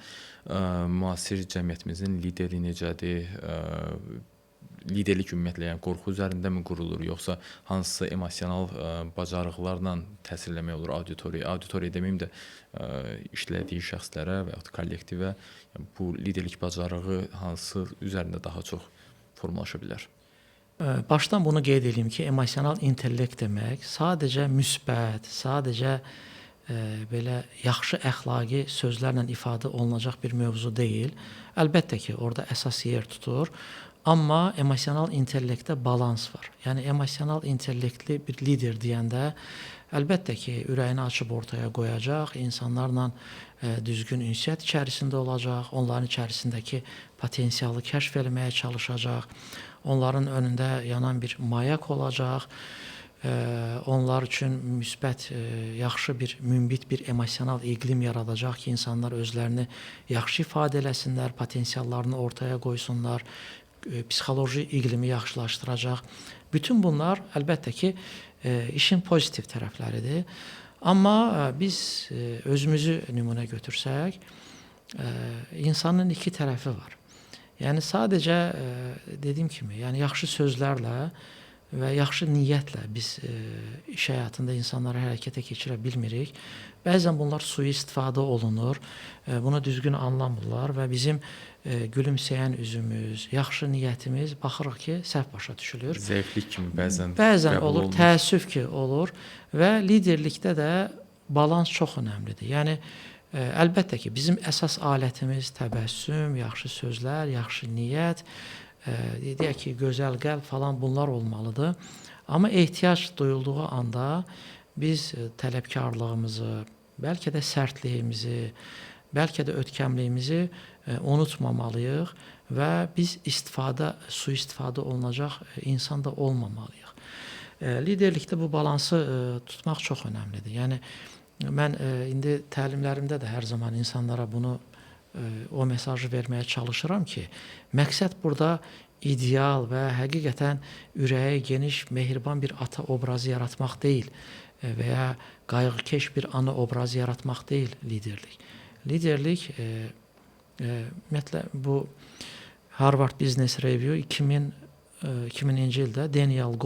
Müasir cəmiyyətimizin lideri necədir? Liderlik ümumiyyətlə, yəni qorxu üzərindəmi qurulur, yoxsa hansısa emosional bacarıqlarla təsir eləmək olur auditoriyaya? Auditoriya deməyim də işlədiyi şəxslərə və yaxud kollektivə, yəni bu liderlik bacarığı hansı üzərində daha çox formalaşa bilər? Başdan bunu qeyd edeyim ki, emosional intellekt demək sadəcə müsbət, sadəcə belə yaxşı əxlaqi sözlərlə ifadə olunacaq bir mövzu deyil. Əlbəttə ki, orada əsas yer tutur. Amma emosional intellektdə balans var. Yəni emosional intellektli bir lider deyəndə əlbəttə ki, ürəyini açıb ortaya qoyacaq, insanlarla düzgün ünsiyyət içərisində olacaq, onların içərisindəki potensialı kəşf eləməyə çalışacaq, onların önündə yanan bir mayak olacaq, onlar üçün müsbət, yaxşı bir, münbit bir emosional iqlim yaradacaq ki, insanlar özlərini yaxşı ifadə eləsinlər, potensiallarını ortaya qoysunlar, psixoloji iqlimi yaxşılaşdıracaq. Bütün bunlar əlbəttə ki, işin pozitiv tərəfləridir. Amma biz özümüzü nümunə götürsək, insanın iki tərəfi var. Yəni sadəcə dediyim kimi, yəni yaxşı sözlərlə və yaxşı niyyətlə biz iş həyatında insanları hərəkətə keçirə bilmirik. Bəzən bunlar sui-istifadə olunur, bunu düzgün anlamırlar və bizim gülümsəyən üzümüz, yaxşı niyyətimiz baxırıq ki, səhv başa düşülür. Zəiflik kimi bəzən bəzən olur, olunur. Təəssüf ki, olur və liderlikdə də balans çox önəmlidir. Yəni əlbəttə ki, bizim əsas alətimiz təbəssüm, yaxşı sözlər, yaxşı niyyət, deyək ki, gözəl qəlb falan bunlar olmalıdır. Amma ehtiyac duyulduğu anda biz tələbkarlığımızı, bəlkə də sərtliyimizi, bəlkə də ötkəmliyimizi unutmamalıyıq və biz sui-istifadə olunacaq insan da olmamalıyıq. Liderlikdə bu balansı tutmaq çox önəmlidir. Yəni mən indi təlimlərimdə də hər zaman insanlara bunu o mesajı verməyə çalışıram ki, məqsəd burada ideal və həqiqətən ürəyi geniş, mehriban bir ata obrazı yaratmaq deyil və ya qayğıkeş bir ana obrazı yaratmaq deyil liderlik. Liderlik, ümumiyyətlə bu Harvard Business Review 2000-ci ildə Daniel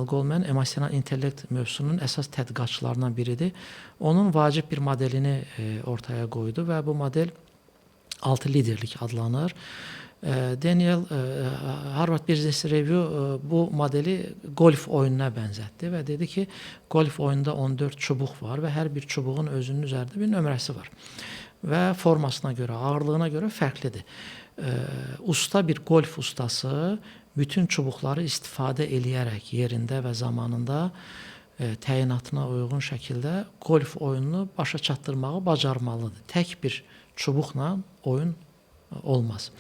Goleman emosional intellekt mövzusunun əsas tədqiqatçılarından biridir. Onun vacib bir modelini ortaya qoydu və bu model 6 liderlik adlanır. Harvard Business Review bu modeli golf oyununa bənzətdi və dedi ki, golf oyununda 14 çubuq var və hər bir çubuğun özünün üzərində bir nömrəsi var və formasına görə, ağırlığına görə fərqlidir. Usta bir golf ustası bütün çubuqları istifadə eləyərək yerində və zamanında təyinatına uyğun şəkildə golf oyununu başa çatdırmağı bacarmalıdır. Tək bir çubuqla oyun olmaz.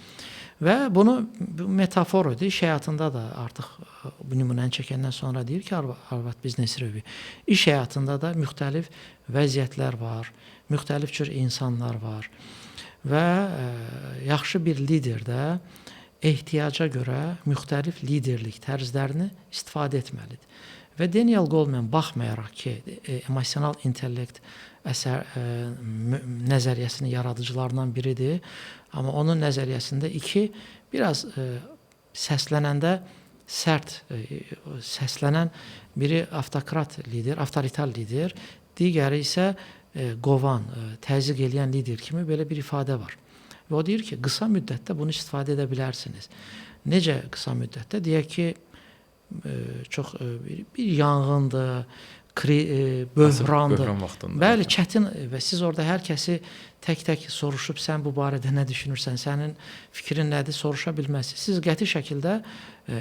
Və bunu bu metafor idi. İş həyatında da artıq bu nümunəni çəkəndən sonra deyir ki, Harvard Business Review, iş həyatında da müxtəlif vəziyyətlər var, müxtəlif cür insanlar var və yaxşı bir lider də ehtiyaca görə müxtəlif liderlik tərzlərini istifadə etməlidir. Və Daniel Goleman baxmayaraq ki, emosional intellekt əsər nəzəriyyəsinin yaradıcılarından biridir, amma onun nəzəriyyəsində iki biraz səslənəndə sərt səslənən biri avtokrat lider, avtoritar lider, digəri isə qovan, təzyiq eləyən lider kimi belə bir ifadə var. Və o deyir ki, qısa müddətdə bunu istifadə edə bilərsiniz. Necə qısa müddətdə? Deyək ki, çox bir yanğındır, böhrandır. Bəli, çətin və siz orada hər kəsi tək-tək soruşub sən bu barədə nə düşünürsən, sənin fikrin nədir soruşa bilməzsiniz. Siz qəti şəkildə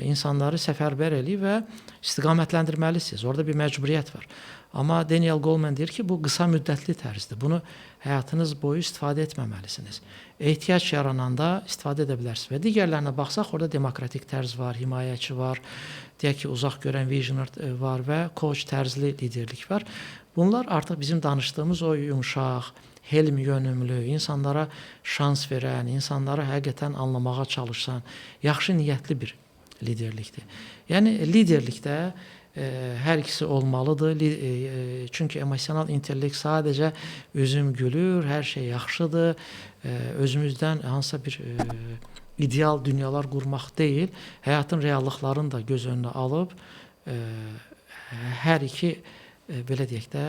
insanları səfərbər eləyib və istiqamətləndirməlisiniz. Orada bir məcburiyyət var. Amma Daniel Goleman deyir ki, bu qısa müddətli tərzdir. Bunu həyatınız boyu istifadə etməməlisiniz. Ehtiyac yarananda istifadə edə bilərsiniz. Və digərlərinə baxsaq, orada demokratik tərz var, himayəçi var, deyək ki, uzaq görən visioner var və coach tərzli liderlik var. Bunlar artıq bizim danışdığımız o yumşaq, helm yönümlü, insanlara şans verən, insanları həqiqətən anlamağa çalışan, yaxşı niyyətli bir liderlikdir. Yəni liderlikdə hər ikisi olmalıdır. Çünki emosional intellekt sadəcə üzüm gülür, hər şey yaxşıdır, özümüzdən hansısa bir ideal dünyalar qurmaq deyil, həyatın reallıqlarını da göz önünə alıb hər iki belə deyək də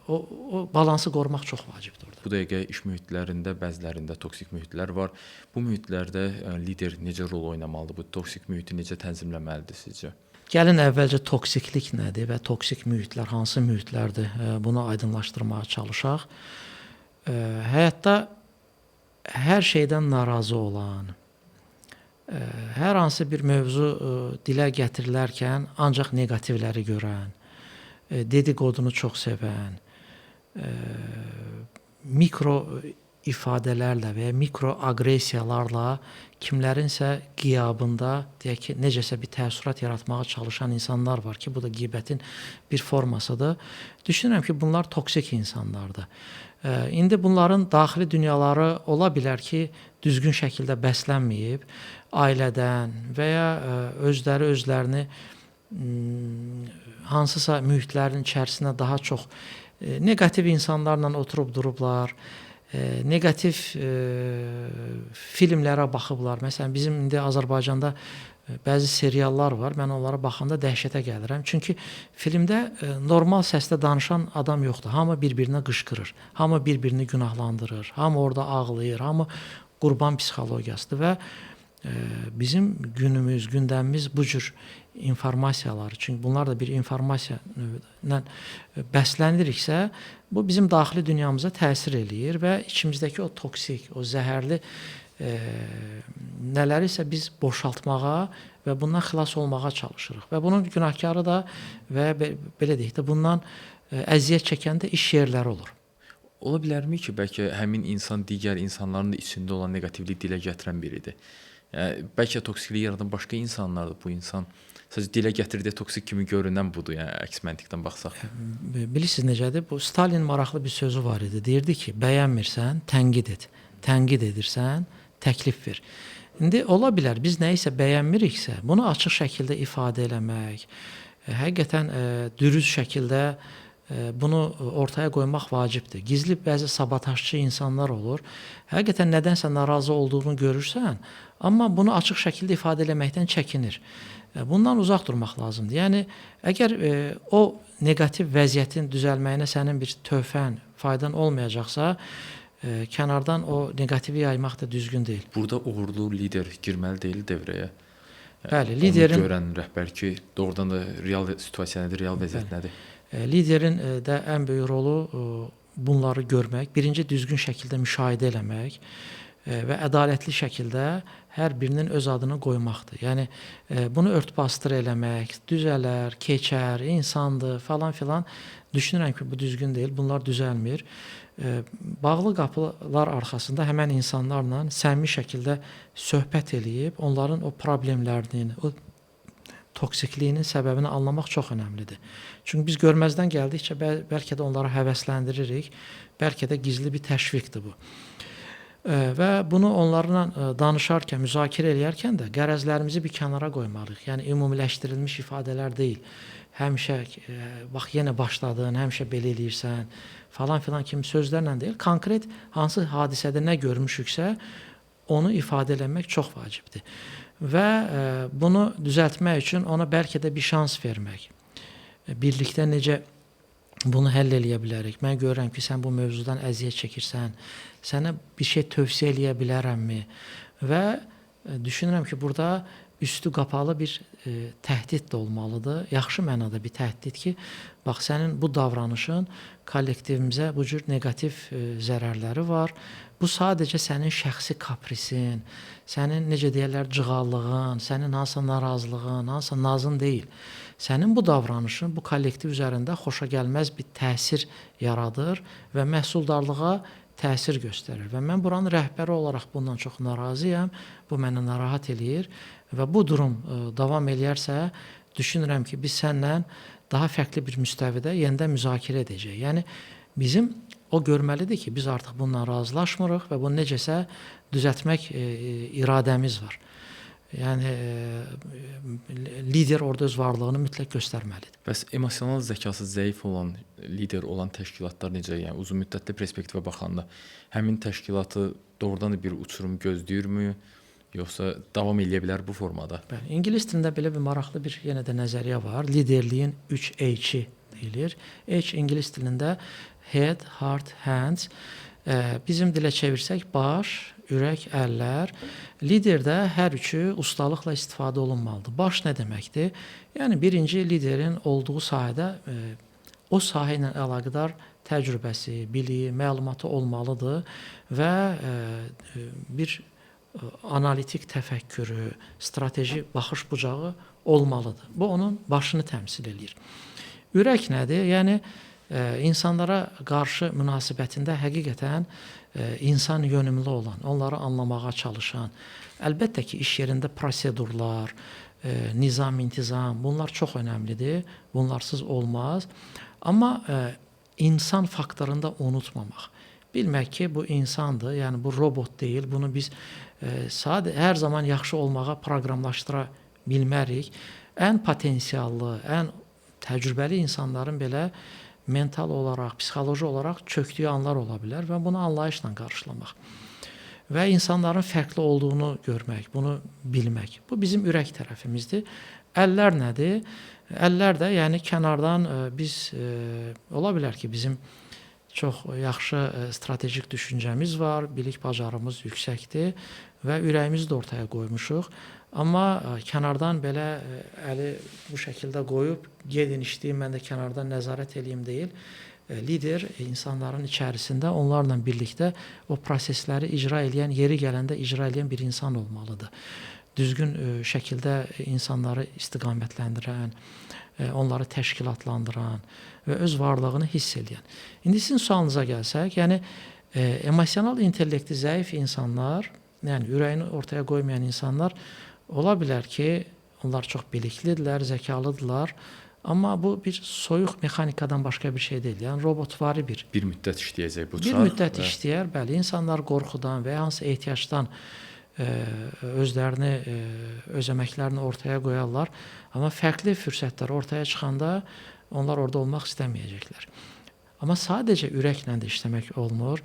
o balansı qorumaq çox vacibdir orada. Bu dəqiqə iş mühitlərində bəzilərində toksik mühitlər var. Bu mühitlərdə lider necə rol oynamalıdır? Bu toksik mühiti necə tənzimləməlidir sizcə? Gəlin əvvəlcə toksiklik nədir və toksik mühitlər hansı mühitlərdir? Bunu aydınlaşdırmağa çalışaq. Həyatda hər şeydən narazı olan, hər hansı bir mövzu dilə gətirilərkən ancaq neqativləri görən, dediqodunu çox sevən, mikro ifadələrlə və ya mikro aqressiyalarla kimlərinsə qiyabında deyək ki, necəsə bir təəssürat yaratmağa çalışan insanlar var ki, bu da qiybətin bir formasıdır. Düşünürəm ki, bunlar toksik insanlardır. İndi bunların daxili dünyaları ola bilər ki, düzgün şəkildə bəslənməyib ailədən və ya özləri özlərini hansısa mühitlərin içərisində daha çox neqativ insanlarla oturub durublar, neqativ filmlərə baxıblar. Məsələn, bizim indi Azərbaycanda bəzi seriallar var. Mən onlara baxanda dəhşətə gəlirəm. Çünki filmdə normal səsdə danışan adam yoxdur. Hamı bir-birinə qışqırır, hamı bir-birini günahlandırır, hamı orada ağlayır, hamı qurban psixologiyasıdır və bizim günümüz, gündəmimiz bu cür informasiyalar. Çünki bunlar da bir informasiya ilə bəsləniriksə, bu bizim daxili dünyamıza təsir eləyir və içimizdəki o toksik, o zəhərli nələrisə biz boşaltmağa və bundan xilas olmağa çalışırıq. Və bunun günahkarı da və belə deyək də bundan əziyyət çəkən də iş yerləri olur. Ola bilərmi ki, bəlkə həmin insan digər insanların da içində olan neqativliyi dilə gətirən biridir? Yəni, bəlkə toksikliyi yaradan başqa insanlardır bu insan. Sadəcə dilə gətirdiyi toksik kimi görünən budur, yəni əks məntiqdən baxsaq. Bilirsiniz necədir? Bu Stalin maraqlı bir sözü var idi. Deyirdi ki, bəyənmirsən, tənqid et. Tənqid edirsən, təklif ver. İndi ola bilər biz nəyisə bəyənmiriksə, bunu açıq şəkildə ifadə eləmək, həqiqətən dürüst şəkildə bunu ortaya qoymaq vacibdir. Gizli bəzi sabotajçı insanlar olur. Həqiqətən nədənsə narazı olduğunu görürsən, amma bunu açıq şəkildə ifadə eləməkdən çəkinir. Bundan uzaq durmaq lazımdır. Yəni əgər o neqativ vəziyyətin düzəlməyinə sənin bir töhfən, faydan olmayacaqsa, kənardan o neqativi yaymaq da düzgün deyil. Burada uğurlu lider girməli deyil devrəyə. Bəli, liderin onu görən rəhbər ki, doğrudan da real situasiya nədir, real vəziyyət nədir? Liderin də ən böyük rolu bunları görmək, birinci düzgün şəkildə müşahidə eləmək və ədalətli şəkildə hər birinin öz adını qoymaqdır. Yəni bunu ört-basdır eləmək, düzələr, keçər, insandır falan filan. Düşünürəm ki, bu düzgün deyil, bunlar düzəlmir. Bağlı qapılar arxasında həmən insanlarla səmimi şəkildə söhbət eləyib, onların o problemlərinin, o toksikliyinin səbəbini anlamaq çox önəmlidir. Çünki biz görməzdən gəldikcə bəlkə də onları həvəsləndiririk, bəlkə də gizli bir təşviqdir bu. Və bunu onlarla danışarkən, müzakirə eləyərkən də qərəzlərimizi bir kənara qoymalıyıq. Yəni ümumiləşdirilmiş ifadələr deyil. Həmişə bax yenə başladın, həmişə belə eləyirsən falan filan kimi sözlərlə deyil. Konkret hansı hadisədə nə görmüşüksə onu ifadə eləmək çox vacibdir. Və bunu düzəltmək üçün ona bəlkə də bir şans vermək. Birlikdə necə bunu həll eləyə bilərik? Mən görürəm ki, sən bu mövzudan əziyyət çəkirsən. Sənə bir şey tövsiyə eləyə bilərəmmi? Və düşünürəm ki, burada üstü qapalı bir təhdid də olmalıdır. Yaxşı mənada bir təhdid ki, bax sənin bu davranışın kollektivimizə bu cür neqativ zərərləri var. Bu sadəcə sənin şəxsi kaprisin, sənin necə deyirlər cığallığın, sənin hansısa narazılığın, hansısa nazın deyil. Sənin bu davranışın bu kollektiv üzərində xoşagəlməz bir təsir yaradır və məhsuldarlığa təsir göstərir. Və mən buranın rəhbəri olaraq bundan çox narazıyam. Bu məni narahat eləyir və bu durum davam eləyərsə, düşünürəm ki, biz səninlə daha fərqli bir müstəvidə yenidən müzakirə edəcəyik. Yəni bizim o görməlidir ki, biz artıq bununla razılaşmırıq və bunu necəsə düzəltmək iradəmiz var. Yəni lider orada öz varlığını mütləq göstərməlidir. Bəs emosional zəkası zəif olan, lider olan təşkilatlar necə, yəni uzun müddətli perspektivə baxanda həmin təşkilatı doğrudan da bir uçurum gözləyirmi? Yoxsa davam eləyə bilər bu formada? Bəli, ingilis dilində belə bir maraqlı bir yenə də nəzəriyyə var. Liderliyin 3 H-i deyilir. H ingilis dilində head, heart, hands. Bizim dilə çevirsək baş, ürək, əllər. Liderdə hər üçü ustalıqla istifadə olunmalıdır. Baş nə deməkdir? Yəni birinci liderin olduğu sahədə o sahə ilə əlaqədar təcrübəsi, biliyi, məlumatı olmalıdır və bir analitik təfəkkürü, strateji baxış bucağı olmalıdır. Bu onun başını təmsil eləyir. Ürək nədir? Yəni insanlara qarşı münasibətində həqiqətən insan yönümlü olan, onları anlamağa çalışan, əlbəttə ki, iş yerində prosedurlar, nizam, intizam, bunlar çox önəmlidir. Bunlarsız olmaz. Amma insan faktorunu da unutmamaq. Bilmək ki, bu insandır, yəni bu robot deyil. Bunu biz sadə hər zaman yaxşı olmağa proqramlaşdıra bilmərik. Ən potensiallı, ən təcrübəli insanların belə mental olaraq, psixoloji olaraq çöktüyü anlar ola bilər və bunu anlayışla qarşılamaq və insanların fərqli olduğunu görmək, bunu bilmək. Bu bizim ürək tərəfimizdir. Əllər nədir? Əllər də, yəni kənardan biz ola bilər ki, bizim çox yaxşı strategik düşüncəmiz var, bilik bacarığımız yüksəkdir və ürəyimizi də ortaya qoymuşuq. Amma kənardan belə əli bu şəkildə qoyub gedin işləyin, mən də kənardan nəzarət eləyim deyil. Lider insanların içərisində onlarla birlikdə o prosesləri icra eləyən, yeri gələndə icra eləyən bir insan olmalıdır. Düzgün şəkildə insanları istiqamətləndirən, onları təşkilatlandıran və öz varlığını hiss eləyən. İndi sizin sualınıza gəlsək, yəni emosional intellekti zəif insanlar, yəni ürəyini ortaya qoymayan insanlar ola bilər ki, onlar çox biliklidirlər, zəkalıdırlar, amma bu bir soyuq mexanikadan başqa bir şey deyil. Yəni robotvari bir. Bir müddət işləyəcək bu çarx. Bir müddət işləyər, bəli, insanlar qorxudan və ya hansısa ehtiyacdan özlərini, öz əməklərini ortaya qoyarlar. Amma fərqli fürsətlər ortaya çıxanda onlar orada olmaq istəməyəcəklər. Amma sadəcə ürəklə də işləmək olmur.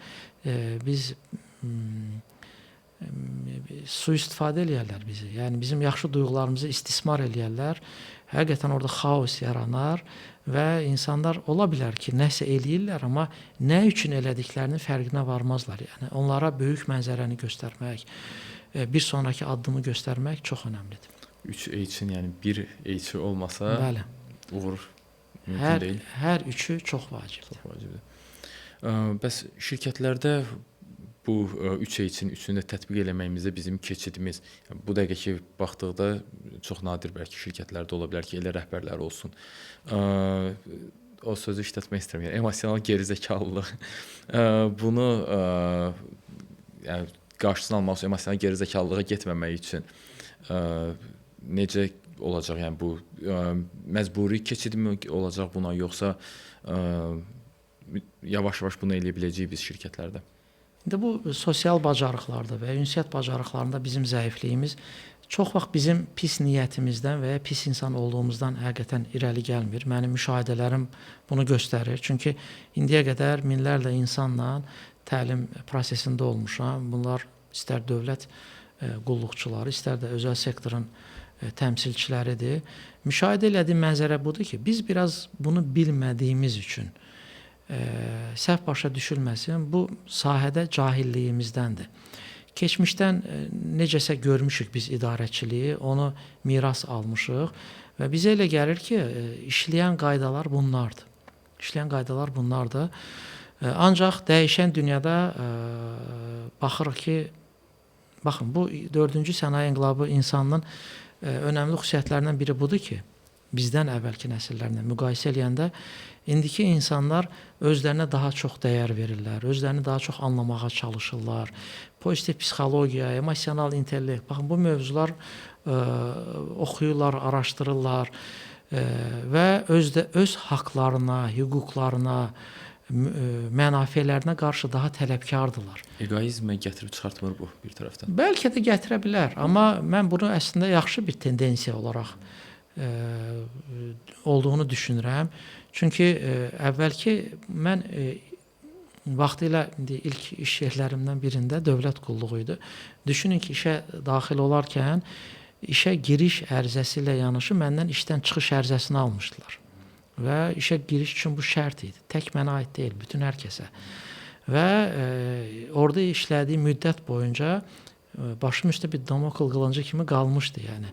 Biz sui-istifadə eləyərlər bizi. Yəni bizim yaxşı duyğularımızı istismar eləyərlər. Həqiqətən orada xaos yaranar və insanlar ola bilər ki, nəsə eləyirlər, amma nə üçün elədiklərinin fərqinə varmazlar. Yəni onlara böyük mənzərəni göstərmək, bir sonraki addımı göstərmək çox önəmlidir. 3 H-in, yəni 1 H olmasa, bəli, uğur mümkün deyil. Hər üçü çox vacibdir. Çox vacibdir. Bəs şirkətlərdə bu 3 H-in üçünü də tətbiq eləməyimizdə bizim keçidimiz, yəni bu dəqiqə ki baxdıqda çox nadir bəlkə şirkətlərdə ola bilər ki, elə rəhbərlər olsun. O sözü işlətmək istəmirəm. Yəni emosional gerizekalılıq. Bunu yəni qarşısını almaq üçün, emosional gerizekalılığa getməmək üçün necə olacaq? Yəni bu məcburi keçidmi olacaq buna, yoxsa yavaş-yavaş bunu eləyə biləcəyik biz şirkətlərdə? İndi bu sosial bacarıqlarda və ünsiyyət bacarıqlarında bizim zəifliyimiz çox vaxt bizim pis niyyətimizdən və ya pis insan olduğumuzdan həqiqətən irəli gəlmir. Mənim müşahidələrim bunu göstərir. Çünki indiyə qədər minlərlə insanla təlim prosesində olmuşam. Bunlar istər dövlət qulluqçuları, istər də özəl sektorun təmsilçiləridir. Müşahidə elədiyim mənzərə budur ki, biz biraz bunu bilmədiyimiz üçün səhv başa düşülməsin, bu sahədə cahilliyimizdəndir. Keçmişdən necəsə görmüşük biz idarəçiliyi, onu miras almışıq və bizə elə gəlir ki, işləyən qaydalar bunlardır. İşləyən qaydalar bunlardır. Ancaq dəyişən dünyada baxırıq ki, baxın, bu 4-cü sənaye inqilabı insanının önəmli xüsusiyyətlərindən biri budur ki, bizdən əvvəlki nəsillərlə müqayisə eləyəndə indiki insanlar özlərinə daha çox dəyər verirlər, özlərini daha çox anlamağa çalışırlar. Pozitiv psixologiya, emosional intellekt, baxın bu mövzular oxuyurlar, araşdırırlar və öz haqlarına, hüquqlarına, mənafelərinə qarşı daha tələbkardırlar. Egoizmə gətirib çıxartmır bu bir tərəfdən. Bəlkə də gətirə bilər, amma mən bunu əslində yaxşı bir tendensiya olaraq olduğunu düşünürəm. Çünki əvvəlki mən Vaxtilə indi ilk iş yerlərimdən birində dövlət qulluğu idi. Düşünün ki, işə daxil olarkən işə giriş ərizəsi ilə yanaşı məndən işdən çıxış ərizəsini almışdılar. Və işə giriş üçün bu şərt idi. Tək mənə aid deyil, bütün hər kəsə. Və orada işlədiyim müddət boyunca başım üstə bir Damokl qılıncı kimi qalmışdı, yəni.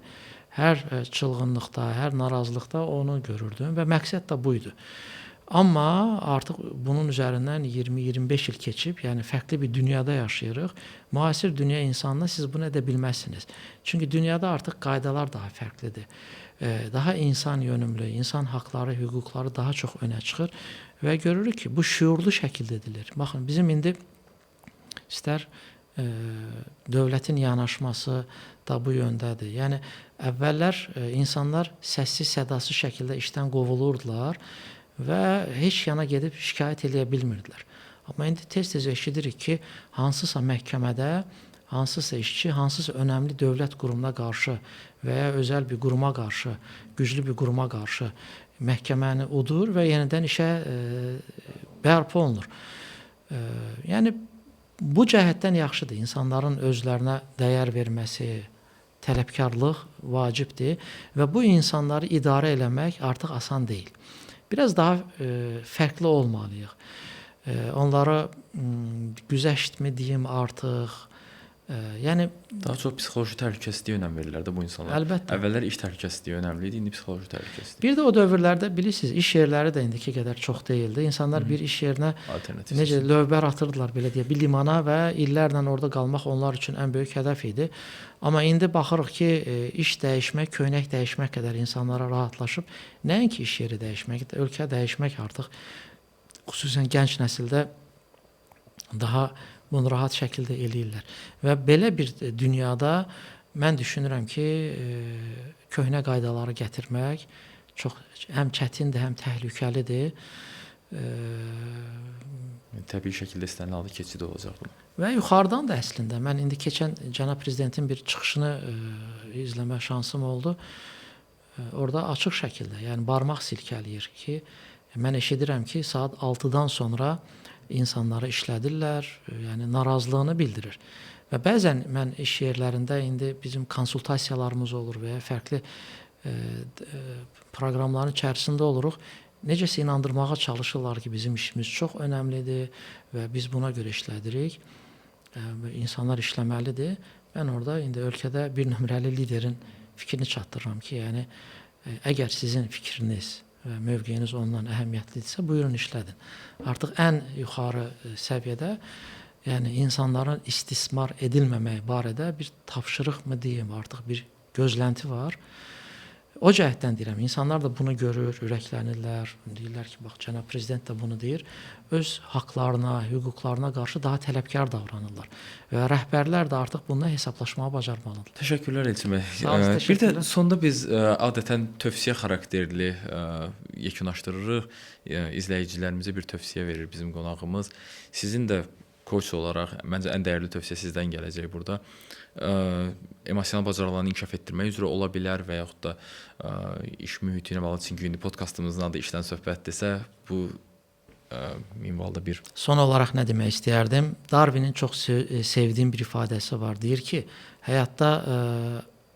Hər çılğınlıqda, hər narazılıqda onu görürdüm və məqsəd də bu idi. Amma artıq bunun üzərindən 20-25 il keçib, yəni fərqli bir dünyada yaşayırıq. Müasir dünya insanına siz bunu edə bilməzsiniz. Çünki dünyada artıq qaydalar daha fərqlidir. Daha insan yönümlü, insan haqları, hüquqları daha çox önə çıxır və görürük ki, bu şüurlu şəkildə edilir. Baxın, bizim indi istər dövlətin yanaşması da bu yöndədir. Yəni əvvəllər insanlar səssiz sədasız şəkildə işdən qovulurdular və heç yana gedib şikayət eləyə bilmirdilər. Amma indi tez-tez eşidirik ki, hansısa məhkəmədə hansısa işçi, hansısa önəmli dövlət qurumuna qarşı və ya özəl bir quruma qarşı, güclü bir quruma qarşı məhkəməni udur və yenidən işə bərpa olunur. Yəni bu cəhətdən yaxşıdır. İnsanların özlərinə dəyər verməsi, tələbkarlıq vacibdir və bu insanları idarə eləmək artıq asan deyil. Biraz daha fərqli olmalıyıq. Onlara güzəştmi deyim artıq, yəni daha çox psixoloji təhlükəsizliyə önəm verirlər də bu insanlar. Əlbəttə. Əvvəllər iş təhlükəsizliyi önəmli idi, indi psixoloji təhlükəsizlik. Bir də o dövrlərdə bilirsiniz, iş yerləri də indiki qədər çox deyildi. İnsanlar bir iş yerinə necə lövbər atırdılar, belə deyə, bir limana və illərlə orada qalmaq onlar üçün ən böyük hədəf idi. Amma indi baxırıq ki, iş dəyişmək, köynək dəyişmək qədər insanlara rahatlaşıb. Nəinki iş yeri dəyişmək, ölkə dəyişmək artıq xüsusən gənc nəsildə daha bunu rahat şəkildə eləyirlər. Və belə bir dünyada mən düşünürəm ki, köhnə qaydaları gətirmək çox həm çətindir, həm təhlükəlidir. Təbii şəkildə istənilən halda keçid olacaq bu. Və yuxarıdan da əslində mən indi keçən cənab prezidentin bir çıxışını izləmə şansım oldu. Orada açıq şəkildə, yəni barmaq silkələyir ki, mən eşidirəm ki, saat 6-dan sonra insanları işlədirlər, yəni narazılığını bildirir. Və bəzən mən iş yerlərində indi bizim konsultasiyalarımız olur və ya fərqli proqramların içərisində oluruq. Necəsə inandırmağa çalışırlar ki, bizim işimiz çox önəmlidir və biz buna görə işlədirik. İnsanlar işləməlidir. Mən orada indi ölkədə bir nömrəli liderin fikrini çatdırıram ki, yəni əgər sizin fikriniz və mövqeyiniz ondan əhəmiyyətlidirsə, buyurun işlədin. Artıq ən yuxarı səviyyədə, yəni insanların istismar edilməməyi barədə bir tapşırıq mı deyim, artıq bir gözlənti var. O cəhətdən deyirəm, insanlar da bunu görür, ürəklənirlər, deyirlər ki, bax, cənab prezident də bunu deyir, öz haqlarına, hüquqlarına qarşı daha tələbkar davranırlar və rəhbərlər də artıq bununla hesablaşmağı bacarmalıdırlar. Təşəkkürlər Elçin bəy. Bir də sonda biz adətən tövsiyə xarakterli yekunlaşdırırıq. İzləyicilərimizə bir tövsiyə verir bizim qonağımız. Sizin də koç olaraq məncə ən dəyərli tövsiyə sizdən gələcək burada. Emosional bacarıqlarını inkişaf etdirmək üzrə ola bilər və yaxud da iş mühiti ilə bağlı, çünki indi podkastımızın adı işdən söhbətdirsə, bu minvalda bir. Son olaraq nə demək istəyərdim? Darwinin çox sevdiyim bir ifadəsi var. Deyir ki, həyatda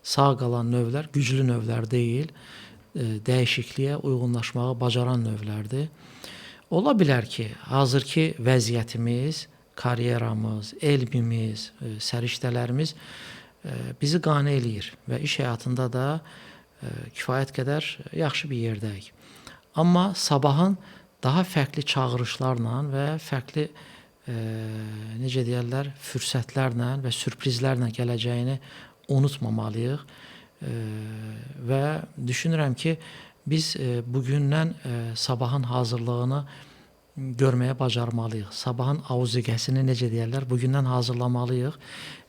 sağ qalan növlər güclü növlər deyil, dəyişikliyə uyğunlaşmağı bacaran növlərdir. Ola bilər ki, hazırki vəziyyətimiz, karyeramız, elmimiz, səriştələrimiz bizi qane eləyir və iş həyatında da kifayət qədər yaxşı bir yerdəyik. Amma sabahın daha fərqli çağırışlarla və fərqli necə deyərlər, fürsətlərlə və sürprizlərlə gələcəyini unutmamalıyıq. Və düşünürəm ki, biz bugündən sabahın hazırlığını görməyə bacarmalıyıq. Sabahın azuqəsini necə deyərlər, bugündən hazırlamalıyıq.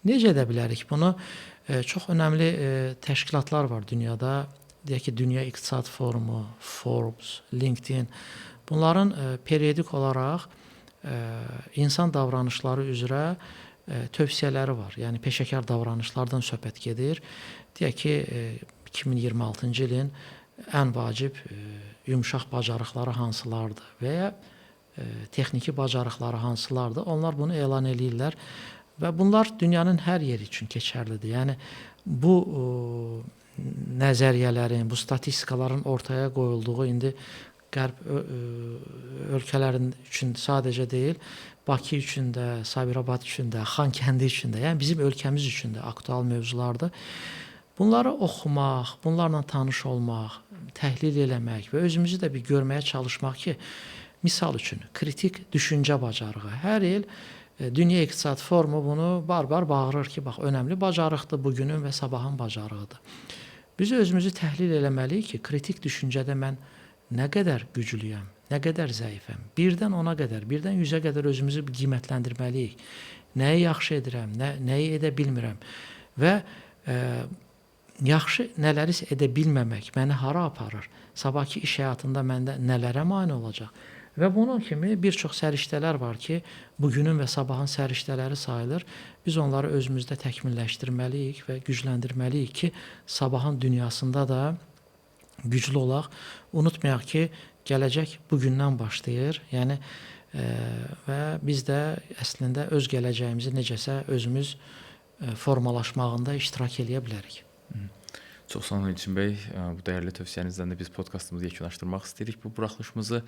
Necə edə bilərik bunu? Çox önəmli təşkilatlar var dünyada. Deyək ki, Dünya İqtisad Forumu, Forbes, LinkedIn. Bunların periodik olaraq insan davranışları üzrə tövsiyələri var. Yəni peşəkar davranışlardan söhbət gedir. Deyək ki, 2026-cı ilin ən vacib yumşaq bacarıqları hansılardır və ya texniki bacarıqları hansılardır, onlar bunu elan eləyirlər və bunlar dünyanın hər yeri üçün keçərlidir. Yəni bu nəzəriyyələrin, bu statistikaların ortaya qoyulduğu indi Qərb ölkələrinin üçün sadəcə deyil, Bakı üçün də, Sabirabad üçün də, Xankəndi üçün də, yəni bizim ölkəmiz üçün də aktual mövzulardır. Bunları oxumaq, bunlarla tanış olmaq, təhlil eləmək və özümüzü də bir görməyə çalışmaq ki, misal üçün kritik düşüncə bacarığı. Hər il Dünya İqtisad Forumu bunu bar-bar bağırır ki, bax önəmli bacarıqdır, bugünün və sabahın bacarığıdır. Biz özümüzü təhlil eləməliyik ki, kritik düşüncədə mən nə qədər güclüyəm, nə qədər zəifəm. 1-dən 10-a qədər, 1-dən 100-ə qədər özümüzü qiymətləndirməliyik. Nəyi yaxşı edirəm, nəyi edə bilmirəm və yaxşı nələrisə edə bilməmək məni hara aparır? Sabahki iş həyatında məndə nələrə mane olacaq? Və bunun kimi bir çox səriştələr var ki, bugünün və sabahın səriştələri sayılır. Biz onları özümüzdə təkmilləşdirməliyik və gücləndirməliyik ki, sabahın dünyasında da güclü olaq. Unutmayaq ki, gələcək bugündən başlayır. Yəni və biz də əslində öz gələcəyimizi necəsə özümüz formalaşmağında iştirak eləyə bilərik. Çox sağ olun Elçin bəy. Bu dəyərli tövsiyənizlə də biz podkastımızı yekunlaşdırmaq istəyirik bu buraxılışımızı.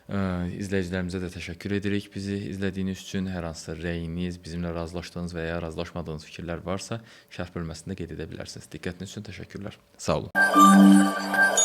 İzləyicilərimizə də təşəkkür edirik bizi izlədiyiniz üçün. Hər hansısa rəyiniz, bizimlə razılaşdığınız və ya razılaşmadığınız fikirlər varsa, şərh bölməsində qeyd edə bilərsiniz. Diqqətiniz üçün təşəkkürlər. Sağ olun.